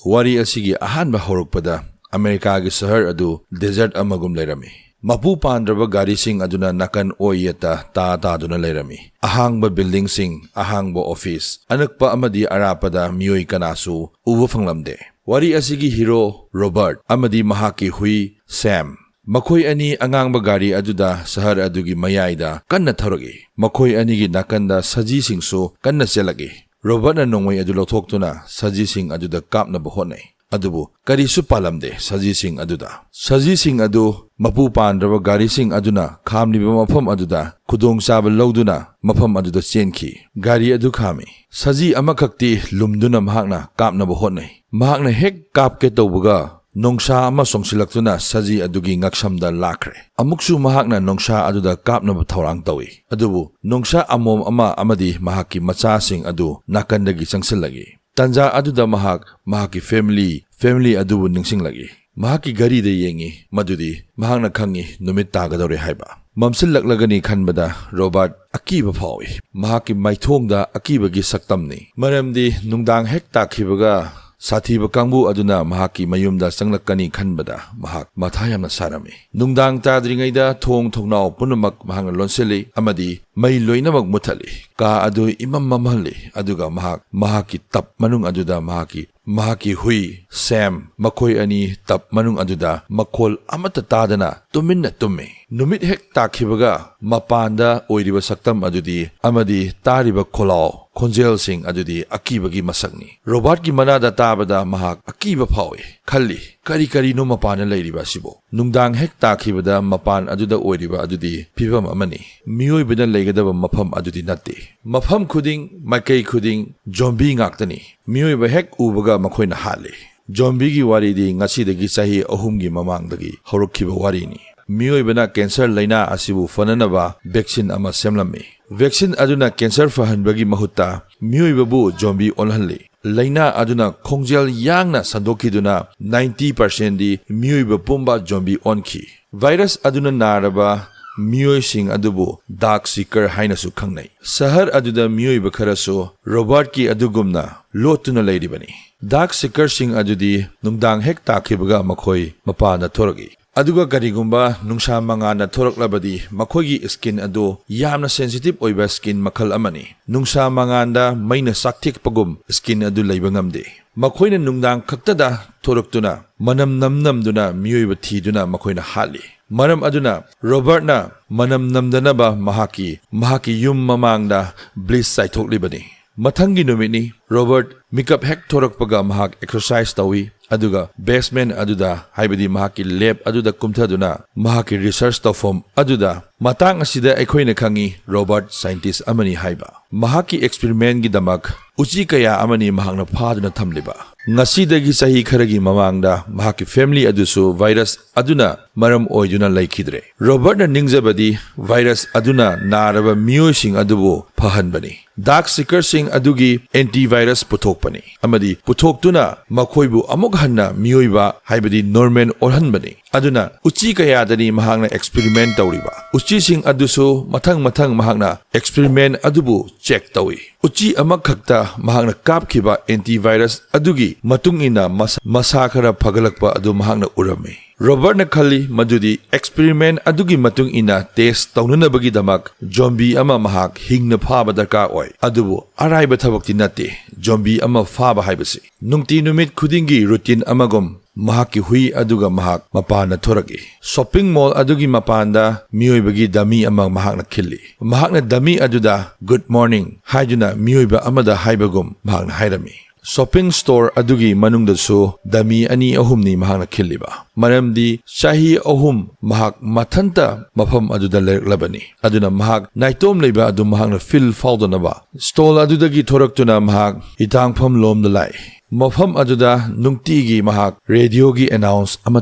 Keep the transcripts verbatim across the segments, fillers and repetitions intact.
ꯋꯥꯔꯤ ꯑꯁꯤꯒꯤ ꯑꯍꯥꯟꯕ ꯍꯧꯔꯛꯄꯗ ꯑꯃꯦꯔꯤꯀꯥꯒꯤ ꯁꯍꯔ ꯑꯗꯨ desert ꯑꯃꯒꯨꯝ ꯂꯩꯔꯝꯃꯤ꯫ ꯃꯄꯨ ꯄꯥꯟꯗ꯭ꯔꯕ ꯒꯥꯔꯤꯁꯤꯡ ꯑꯗꯨꯅ ꯅꯥꯀꯟ ꯑꯣꯏ ꯌꯦꯠꯇ ꯇꯥ ꯇꯥꯗꯨꯅ ꯂꯩꯔꯝꯃꯤ꯫ ꯑꯍꯥꯡꯕ buildingꯁꯤꯡ, ꯑꯍꯥꯡꯕ office, ꯑꯅꯛꯄ ꯑꯃꯗꯤ ꯑꯔꯥꯞꯄꯗ ꯃꯤꯑꯣꯏ ꯀꯅꯥꯁꯨ ꯎꯕ ꯐꯪꯂꯝꯗꯦ꯫ ꯋꯥꯔꯤ ꯑꯁꯤꯒꯤ hero ꯔꯣꯕꯔꯠ ꯑꯃꯗꯤ ꯃꯍꯥꯛꯀꯤ ꯍꯨꯏ ꯁꯦꯝ, ꯃꯈꯣꯏ ꯑꯅꯤ ꯑꯉꯥꯡꯕ ꯒꯥꯔꯤ ꯑꯗꯨꯗ ꯁꯍꯔ ꯑꯗꯨꯒꯤ ꯃꯌꯥꯏꯗ ꯀꯟꯅ ꯊꯧꯔꯛꯏ꯫ ꯃꯈꯣꯏ ꯑꯅꯤꯒꯤ ꯅꯥꯀꯟꯗ ꯁꯖꯤꯁꯤꯡꯁꯨ ꯀꯟꯅ ꯆꯦꯜꯂꯛꯏ꯫ ꯔꯣꯕꯔꯠꯅ ꯅꯣꯡꯃꯩ ꯑꯗꯨ ꯂꯧꯊꯣꯛꯇꯨꯅ ꯁꯖꯤꯁꯤꯡ ꯑꯗꯨꯗ ꯀꯥꯞꯅꯕ ꯍꯣꯠꯅꯩ꯫ ꯑꯗꯨꯕꯨ ꯀꯔꯤꯁꯨ ꯄꯥꯜꯂꯝꯗꯦ ꯁꯖꯤꯁꯤꯡ ꯑꯗꯨꯗ꯫ ꯁꯖꯤꯁꯤꯡ ꯑꯗꯨ ꯃꯄꯨ ꯄꯥꯟꯗ꯭ꯔꯕ ꯒꯥꯔꯤꯁꯤꯡ ꯑꯗꯨꯅ ꯈꯥꯝꯂꯤꯕ ꯃꯐꯝ ꯑꯗꯨꯗ ꯈꯨꯗꯣꯡꯆꯥꯕ ꯂꯧꯗꯨꯅ ꯃꯐꯝ ꯑꯗꯨꯗ ꯆꯦꯟꯈꯤ꯫ ꯒꯥꯔꯤ ꯑꯗꯨ ꯈꯥꯝꯃꯤ꯫ ꯁꯖꯤ ꯑꯃꯈꯛꯇꯤ ꯂꯨꯝꯗꯨꯅ ꯃꯍꯥꯛꯅ ꯀꯥꯞꯅꯕ ꯍꯣꯠꯅꯩ꯫ ꯃꯍꯥꯛꯅ ꯍꯦꯛ ꯀꯥꯞꯀꯦ ꯇꯧꯕꯒ ꯅꯣꯡꯁꯥ ꯑꯃ ꯆꯣꯡꯁꯤꯜꯂꯛꯇꯨꯅ ꯁꯖꯤ ꯑꯗꯨꯒꯤ ꯉꯛꯁꯝꯗ ꯂꯥꯛꯈ꯭ꯔꯦ꯫ ꯑꯃꯨꯛꯁꯨ ꯃꯍꯥꯛꯅ ꯅꯣꯡꯁꯥ ꯑꯗꯨꯗ ꯀꯥꯞꯅꯕ ꯊꯧꯔꯥꯡ ꯇꯧꯏ꯫ ꯑꯗꯨꯕꯨ ꯅꯣꯡꯁꯥ ꯑꯃꯣꯝ ꯑꯃ ꯑꯃꯗꯤ ꯃꯍꯥꯛꯀꯤ ꯃꯆꯥꯁꯤꯡ ꯑꯗꯨ ꯅꯥꯀꯟꯗꯒꯤ ꯆꯪꯁꯤꯜꯂꯛꯏ꯫ ꯇꯥꯟꯖꯥ ꯑꯗꯨꯗ ꯃꯍꯥꯛ ꯃꯍꯥꯛꯀꯤ family, family ꯑꯗꯨꯕꯨ ꯅꯤꯡꯁꯤꯡꯂꯛꯏ꯫ ꯃꯍꯥꯛꯀꯤ ꯘꯔꯤꯗ ꯌꯦꯡꯉꯤ, ꯃꯗꯨꯗꯤ ꯃꯍꯥꯛꯅ ꯈꯪꯉꯤ ꯅꯨꯃꯤꯠ ꯇꯥꯒꯗꯧꯔꯦ ꯍꯥꯏꯕ꯫ ꯃꯝꯁꯤꯜꯂꯛꯂꯒꯅꯤ ꯈꯟꯕꯗ ꯔꯣꯕꯥꯔꯠ ꯑꯀꯤꯕ ꯐꯥꯎꯏ꯫ ꯃꯍꯥꯛꯀꯤ ꯃꯥꯏꯊꯣꯡꯗ ꯑꯀꯤꯕꯒꯤ ꯁꯛꯇꯝꯅꯤ, ꯃꯔꯝꯗꯤ ꯅꯨꯡꯗꯥꯡ ꯍꯦꯛ ꯇꯥꯈꯤꯕꯒ ꯁꯥꯊꯤꯕ ꯀꯥꯡꯕꯨ ꯑꯗꯨꯅ ꯃꯍꯥꯛꯀꯤ ꯃꯌꯨꯝꯗ ꯆꯪꯂꯛꯀꯅꯤ ꯈꯟꯕꯗ ꯃꯍꯥꯛ ꯃꯊꯥ ꯌꯥꯝꯅ ꯁꯥꯔꯝꯃꯤ꯫ ꯅꯨꯡꯗꯥꯡ ꯇꯥꯗ꯭ꯔꯤꯉꯩꯗ ꯊꯣꯡ ꯊꯣꯡꯅꯥꯎ ꯄꯨꯝꯅꯃꯛ ꯃꯍꯥꯛꯅ ꯂꯣꯟꯁꯤꯜꯂꯤ ꯑꯃꯗꯤ ꯃꯩ ꯂꯣꯏꯅꯃꯛ ꯃꯨꯠꯊꯠꯂꯤ꯫ ꯀꯥ ꯑꯗꯨ ꯏꯃꯝ ꯃꯝꯍꯜꯂꯤ, ꯑꯗꯨꯒ ꯃꯍꯥꯛ ꯃꯍꯥꯛꯀꯤ ꯇꯞ ꯃꯅꯨꯡ ꯑꯗꯨꯗ ꯃꯍꯥꯛꯀꯤ ꯃꯍꯥꯛꯀꯤ ꯍꯨꯏ ꯁꯦꯝ, ꯃꯈꯣꯏ ꯑꯅꯤ ꯇꯞ ꯃꯅꯨꯡ ꯑꯗꯨꯗ ꯃꯈꯣꯜ ꯑꯃꯠꯇ ꯇꯥꯗꯅ ꯇꯨꯃꯤꯟꯅ ꯇꯨꯝꯃꯤ꯫ ꯅꯨꯃꯤꯠ ꯍꯦꯛ ꯇꯥꯈꯤꯕꯒ ꯃꯄꯥꯟꯗ ꯑꯣꯏꯔꯤꯕ ꯁꯛꯇꯝ ꯑꯗꯨꯗꯤ ꯑꯃꯗꯤ ꯇꯥꯔꯤꯕ ꯈꯣꯜꯂꯥꯎ ꯈꯣꯟꯖꯦꯜꯁꯤꯡ ꯑꯗꯨꯗꯤ ꯑꯀꯤꯕꯒꯤ ꯃꯁꯛꯅꯤ꯫ ꯔꯣꯕꯥꯔꯠꯀꯤ ꯃꯅꯥꯗ ꯇꯥꯕꯗ ꯃꯍꯥꯛ ꯑꯀꯤꯕ ꯐꯥꯎꯏ꯫ ꯈꯜꯂꯤ, "ꯀꯔꯤ ꯀꯔꯤꯅꯣ ꯃꯄꯥꯟꯗ ꯂꯩꯔꯤꯕ ꯑꯁꯤꯕꯨ?" ꯅꯨꯡꯗꯥꯡ ꯍꯦꯛ ꯇꯥꯈꯤꯕꯗ ꯃꯄꯥꯟ ꯑꯗꯨꯗ ꯑꯣꯏꯔꯤꯕ ꯑꯗꯨꯗꯤ ꯐꯤꯚꯝ ꯑꯃꯅꯤ꯫ ꯃꯤꯑꯣꯏꯕꯅ ꯂꯩꯒꯗꯕ ꯃꯐꯝ ꯑꯗꯨꯗꯤ ꯅꯠꯇꯦ꯫ ꯃꯐꯝ ꯈꯨꯗꯤꯡ, ꯃꯥꯏꯀꯩ ꯈꯨꯗꯤꯡ ꯖꯣꯝꯕꯤ ꯉꯥꯛꯇꯅꯤ꯫ ꯃꯤꯑꯣꯏꯕ ꯍꯦꯛ ꯎꯕꯒ ꯃꯈꯣꯏꯅ ꯍꯥꯠꯂꯤ꯫ ꯖꯣꯝꯕꯤꯒꯤ ꯋꯥꯔꯤꯗꯤ ꯉꯁꯤꯗꯒꯤ ꯆꯍꯤ ꯑꯍꯨꯝꯒꯤ ꯃꯃꯥꯡꯗꯒꯤ ꯍꯧꯔꯛꯈꯤꯕ ꯋꯥꯔꯤꯅꯤ꯫ ꯃꯤꯑꯣꯏꯕꯅ cancer ꯂꯥꯏꯅꯥ ꯑꯁꯤꯕꯨ ꯐꯅꯅꯕ vaccine ꯑꯃ ꯁꯦꯝꯂꯝꯃꯤ꯫ Vaccine ꯑꯗꯨꯅ cancer ꯐꯍꯟꯕꯒꯤ ꯃꯍꯨꯠꯇ ꯃꯤꯑꯣꯏꯕꯕꯨ ꯖꯣꯝꯕꯤ ꯑꯣꯜꯍꯜꯂꯤ꯫ ꯂꯥꯏꯅꯥ ꯑꯗꯨꯅ ꯈꯣꯡꯖꯦꯜ ꯌꯥꯡꯅ ꯁꯟꯗꯣꯛꯈꯤꯗꯨꯅ ninety percentꯗꯤ ꯃꯤꯑꯣꯏꯕ ꯄꯨꯝꯕ ꯖꯣꯝꯕꯤ ꯑꯣꯟꯈꯤ꯫ Virus ꯑꯗꯨꯅ ꯅꯥꯔꯕ ꯃꯤꯑꯣꯏꯁꯤꯡ ꯑꯗꯨꯕꯨ ꯗꯥꯔꯛ ꯁꯤꯀꯔ ꯍꯥꯏꯅꯁꯨ ꯈꯪꯅꯩ꯫ ꯁꯍꯔ ꯑꯗꯨꯗ ꯃꯤꯑꯣꯏꯕ ꯈꯔꯁꯨ ꯔꯣꯕꯥꯔꯠꯀꯤ ꯑꯗꯨꯒꯨꯝꯅ ꯂꯣꯠꯇꯨꯅ ꯂꯩꯔꯤꯕꯅꯤ꯫ ꯗꯥꯔꯛ ꯁꯤꯀꯔꯁꯤꯡ ꯑꯗꯨꯗꯤ ꯅꯨꯡꯗꯥꯡ ꯍꯦꯛ ꯇꯥꯈꯤꯕꯒ ꯃꯈꯣꯏ ꯃꯄꯥꯟꯗ ꯊꯣꯔꯛꯏ꯫ ꯑꯗꯨꯒ ꯀꯔꯤꯒꯨꯝꯕ ꯅꯨꯡꯁꯥ ꯃꯉꯥꯜꯅ ꯊꯣꯔꯛꯂꯕꯗꯤ ꯃꯈꯣꯏꯒꯤ ꯁ꯭ꯀꯤꯟ ꯑꯗꯨ ꯌꯥꯝꯅ ꯁꯦꯟꯁꯤꯇꯤꯚ ꯑꯣꯏꯕ ꯁ꯭ꯀꯤꯟ ꯃꯈꯜ ꯑꯃꯅꯤ꯫ ꯅꯨꯡꯁꯥ ꯃꯉꯥꯜꯗ ꯃꯩꯅ ꯆꯥꯛꯊꯦꯛꯄꯒꯨꯝ ꯁ꯭ꯀꯤꯟ ꯑꯗꯨ ꯂꯩꯕ ꯉꯝꯗꯦ꯫ ꯃꯈꯣꯏꯅ ꯅꯨꯡꯗꯥꯡ ꯈꯛꯇꯗ ꯊꯣꯔꯛꯇꯨꯅ ꯃꯅꯝ ꯅꯝ ꯅꯝꯗꯨꯅ ꯃꯤꯑꯣꯏꯕ ꯊꯤꯗꯨꯅ ꯃꯈꯣꯏꯅ ꯍꯥꯠꯂꯤ꯫ ꯃꯔꯝ ꯑꯗꯨꯅ ꯔꯣꯕꯥꯔꯠꯅ ꯃꯅꯝ ꯅꯝꯗꯅꯕ ꯃꯍꯥꯛꯀꯤ, ꯃꯍꯥꯛꯀꯤ ꯌꯨꯝ ꯃꯃꯥꯡꯗ ꯕ꯭ꯂꯤꯆ ꯆꯥꯏꯊꯣꯛꯂꯤꯕꯅꯤ꯫ ꯃꯊꯪꯒꯤ ꯅꯨꯃꯤꯠꯅꯤ꯫ ꯔꯣꯕꯥꯔꯠ ꯃꯤꯀꯞ ꯍꯦꯛ ꯊꯣꯔꯛꯄꯒ ꯃꯍꯥꯛ ꯑꯦꯛꯁꯔꯁꯥꯏꯖ ꯇꯧꯏ, ꯑꯗꯨꯒ ꯕꯦꯁꯃꯦꯟ ꯑꯗꯨꯗ, ꯍꯥꯏꯕꯗꯤ ꯃꯍꯥꯛꯀꯤ ꯂꯦꯕ ꯑꯗꯨꯗ ꯀꯨꯝꯊꯗꯨꯅ ꯃꯍꯥꯛꯀꯤ ꯔꯤꯁꯔꯆ ꯇꯧꯐꯝ ꯑꯗꯨꯗ꯫ ꯃꯇꯥꯡ ꯑꯁꯤꯗ ꯑꯩꯈꯣꯏꯅ ꯈꯪꯏ ꯔꯣꯕꯥꯔꯠ ꯁꯥꯏꯟꯇꯤꯁ ꯑꯃꯅꯤ ꯍꯥꯏꯕ꯫ ꯃꯍꯥꯛꯀꯤ ꯑꯦꯛꯁꯄꯦꯔꯤꯃꯦꯟꯒꯤꯗꯃꯛ ꯎꯆꯤ ꯀꯌꯥ ꯑꯃꯅꯤ ꯃꯍꯥꯛꯅ ꯐꯥꯗꯨꯅ ꯊꯝꯂꯤꯕ꯫ ꯉꯁꯤꯗꯒꯤ ꯆꯍꯤ ꯈꯔꯒꯤ ꯃꯃꯥꯡꯗ ꯃꯍꯥꯛꯀꯤ ꯐꯦꯃꯤꯂꯤ ꯑꯗꯨꯁꯨ ꯚꯥꯏꯔꯁ ꯑꯗꯨꯅ ꯃꯔꯝ ꯑꯣꯏꯗꯨꯅ ꯂꯩꯈꯤꯗ꯭ꯔꯦ꯫ ꯔꯣꯕꯥꯔꯠꯅ ꯅꯤꯡꯖꯕꯗꯤ ꯚꯥꯏꯔꯁ ꯑꯗꯨꯅ ꯅꯥꯔꯕ ꯃꯤꯑꯣꯏꯁꯤꯡ ꯑꯗꯨꯕꯨ ꯐꯍꯟꯕꯅꯤ꯫ ꯗꯥꯔꯛ ꯁꯤꯀꯔꯁꯤꯡ ꯑꯗꯨꯒꯤ ꯑꯦꯟꯇꯤꯚꯥꯏꯔꯁ ꯄꯨꯊꯣꯛꯄꯅꯤ ꯑꯃꯗꯤ ꯄꯨꯊꯣꯛꯇꯨꯅ ꯃꯈꯣꯏꯕꯨ ꯑꯃꯨꯛ ꯍꯟꯅ ꯃꯤꯑꯣꯏꯕ, ꯍꯥꯏꯕꯗꯤ ꯅꯣꯔꯃꯦꯜ ꯑꯣꯜꯍꯟꯕꯅꯤ꯫ ꯑꯗꯨꯅ ꯎꯆꯤ ꯀꯌꯥꯗꯅꯤ ꯃꯍꯥꯛꯅ ꯑꯦꯛꯁꯄꯦꯔꯤꯃꯦꯟ ꯇꯧꯔꯤꯕ꯫ ꯎꯆꯤꯁꯤꯡ ꯑꯗꯨꯁꯨ ꯃꯊꯪ ꯃꯊꯪ ꯃꯍꯥꯛꯅ ꯑꯦꯛꯁꯄꯦꯔꯤꯃꯦꯟ ꯑꯗꯨꯕꯨ ꯆꯦꯛ ꯇꯧꯏ꯫ ꯎꯆꯤ ꯑꯃꯈꯛꯇ ꯃꯍꯥꯛꯅ ꯀꯥꯞꯈꯤꯕ ꯑꯦꯟꯇꯤꯚꯥꯏꯔꯁ ꯑꯗꯨꯒꯤ ꯃꯇꯨꯡ ꯏꯟꯅ ꯃꯁꯥ, ꯃꯁꯥ ꯈꯔ ꯐꯒꯠꯂꯛꯄ ꯑꯗꯨ ꯃꯍꯥꯛꯅ ꯎꯔꯝꯃꯤ꯫ ꯔꯣꯕꯥꯔꯠꯅ ꯈꯜꯂꯤ ꯃꯗꯨꯗꯤ ꯑꯦꯛꯁꯄꯦꯔꯤꯃꯦꯟ ꯑꯗꯨꯒꯤ ꯃꯇꯨꯡ ꯏꯟꯅ ꯇꯦꯁ ꯇꯧꯅꯅꯕꯒꯤꯗꯃꯛ ꯖꯣꯝꯕꯤ ꯑꯃ ꯃꯍꯥꯛ ꯍꯤꯡꯅ ꯐꯥꯕ ꯗꯔꯀꯥꯔ ꯑꯣꯏ꯫ ꯑꯗꯨꯕꯨ ꯑꯔꯥꯏꯕ ꯊꯕꯛꯇꯤ ꯅꯠꯇꯦ ꯖꯣꯝꯕꯤ ꯑꯃ ꯐꯥꯕ ꯍꯥꯏꯕꯁꯤ꯫ ꯅꯨꯡꯇꯤ ꯅꯨꯃꯤꯠ ꯈꯨꯗꯤꯡꯒꯤ ꯔꯨꯇꯤꯟ ꯑꯃꯒꯨꯝ ꯃꯍꯥꯛꯀꯤ ꯍꯨꯏ ꯑꯗꯨꯒ ꯃꯍꯥꯛ ꯃꯄꯥꯟꯗ ꯊꯣꯔꯛꯏ꯫ ꯁꯣꯄꯤꯡ ꯃꯣꯜ ꯑꯗꯨꯒꯤ ꯃꯄꯥꯟꯗ ꯃꯤꯑꯣꯏꯕꯒꯤ ꯗꯃꯤ ꯑꯃ ꯃꯍꯥꯛꯅ ꯈꯤꯜꯂꯤ꯫ ꯃꯍꯥꯛꯅ ꯗꯃꯤ ꯑꯗꯨꯗ "Good morning" ꯍꯥꯏꯗꯨꯅ ꯃꯤꯑꯣꯏꯕ ꯑꯃꯗ ꯍꯥꯏꯕꯒꯨꯝ ꯃꯍꯥꯛꯅ ꯍꯥꯏꯔꯝꯃꯤ꯫ ꯁꯣꯄꯤꯡ ꯁ꯭ꯇꯣꯔ ꯑꯗꯨꯒꯤ ꯃꯅꯨꯡꯗꯁꯨ ꯗꯃꯤ ꯑꯅꯤ ꯑꯍꯨꯝꯅꯤ ꯃꯍꯥꯛꯅ ꯈꯤꯜꯂꯤꯕ, ꯃꯔꯝꯗꯤ ꯆꯍꯤ ꯑꯍꯨꯝ ꯃꯍꯥꯛ ꯃꯊꯟꯇ ꯃꯐꯝ ꯑꯗꯨꯗ ꯂꯩꯔꯛꯂꯕꯅꯤ꯫ ꯑꯗꯨꯅ ꯃꯍꯥꯛ ꯅꯥꯏꯇꯣꯝ ꯂꯩꯕ ꯑꯗꯨ ꯃꯍꯥꯛꯅ ꯐꯤꯜ ꯐꯥꯎꯗꯅꯕ ꯁ꯭ꯇꯣꯜ ꯑꯗꯨꯗꯒꯤ ꯊꯣꯔꯛꯇꯨꯅ ꯃꯍꯥꯛ ꯍꯤꯊꯥꯡꯐꯝ ꯂꯣꯝꯗ ꯂꯥꯛꯏ꯫ ꯃꯐꯝ ꯑꯗꯨꯗ ꯅꯨꯡꯇꯤꯒꯤ ꯃꯍꯥꯛ ꯔꯦꯗꯤꯑꯣꯒꯤ ꯑꯦꯅꯥꯎꯟꯁ ꯑꯃ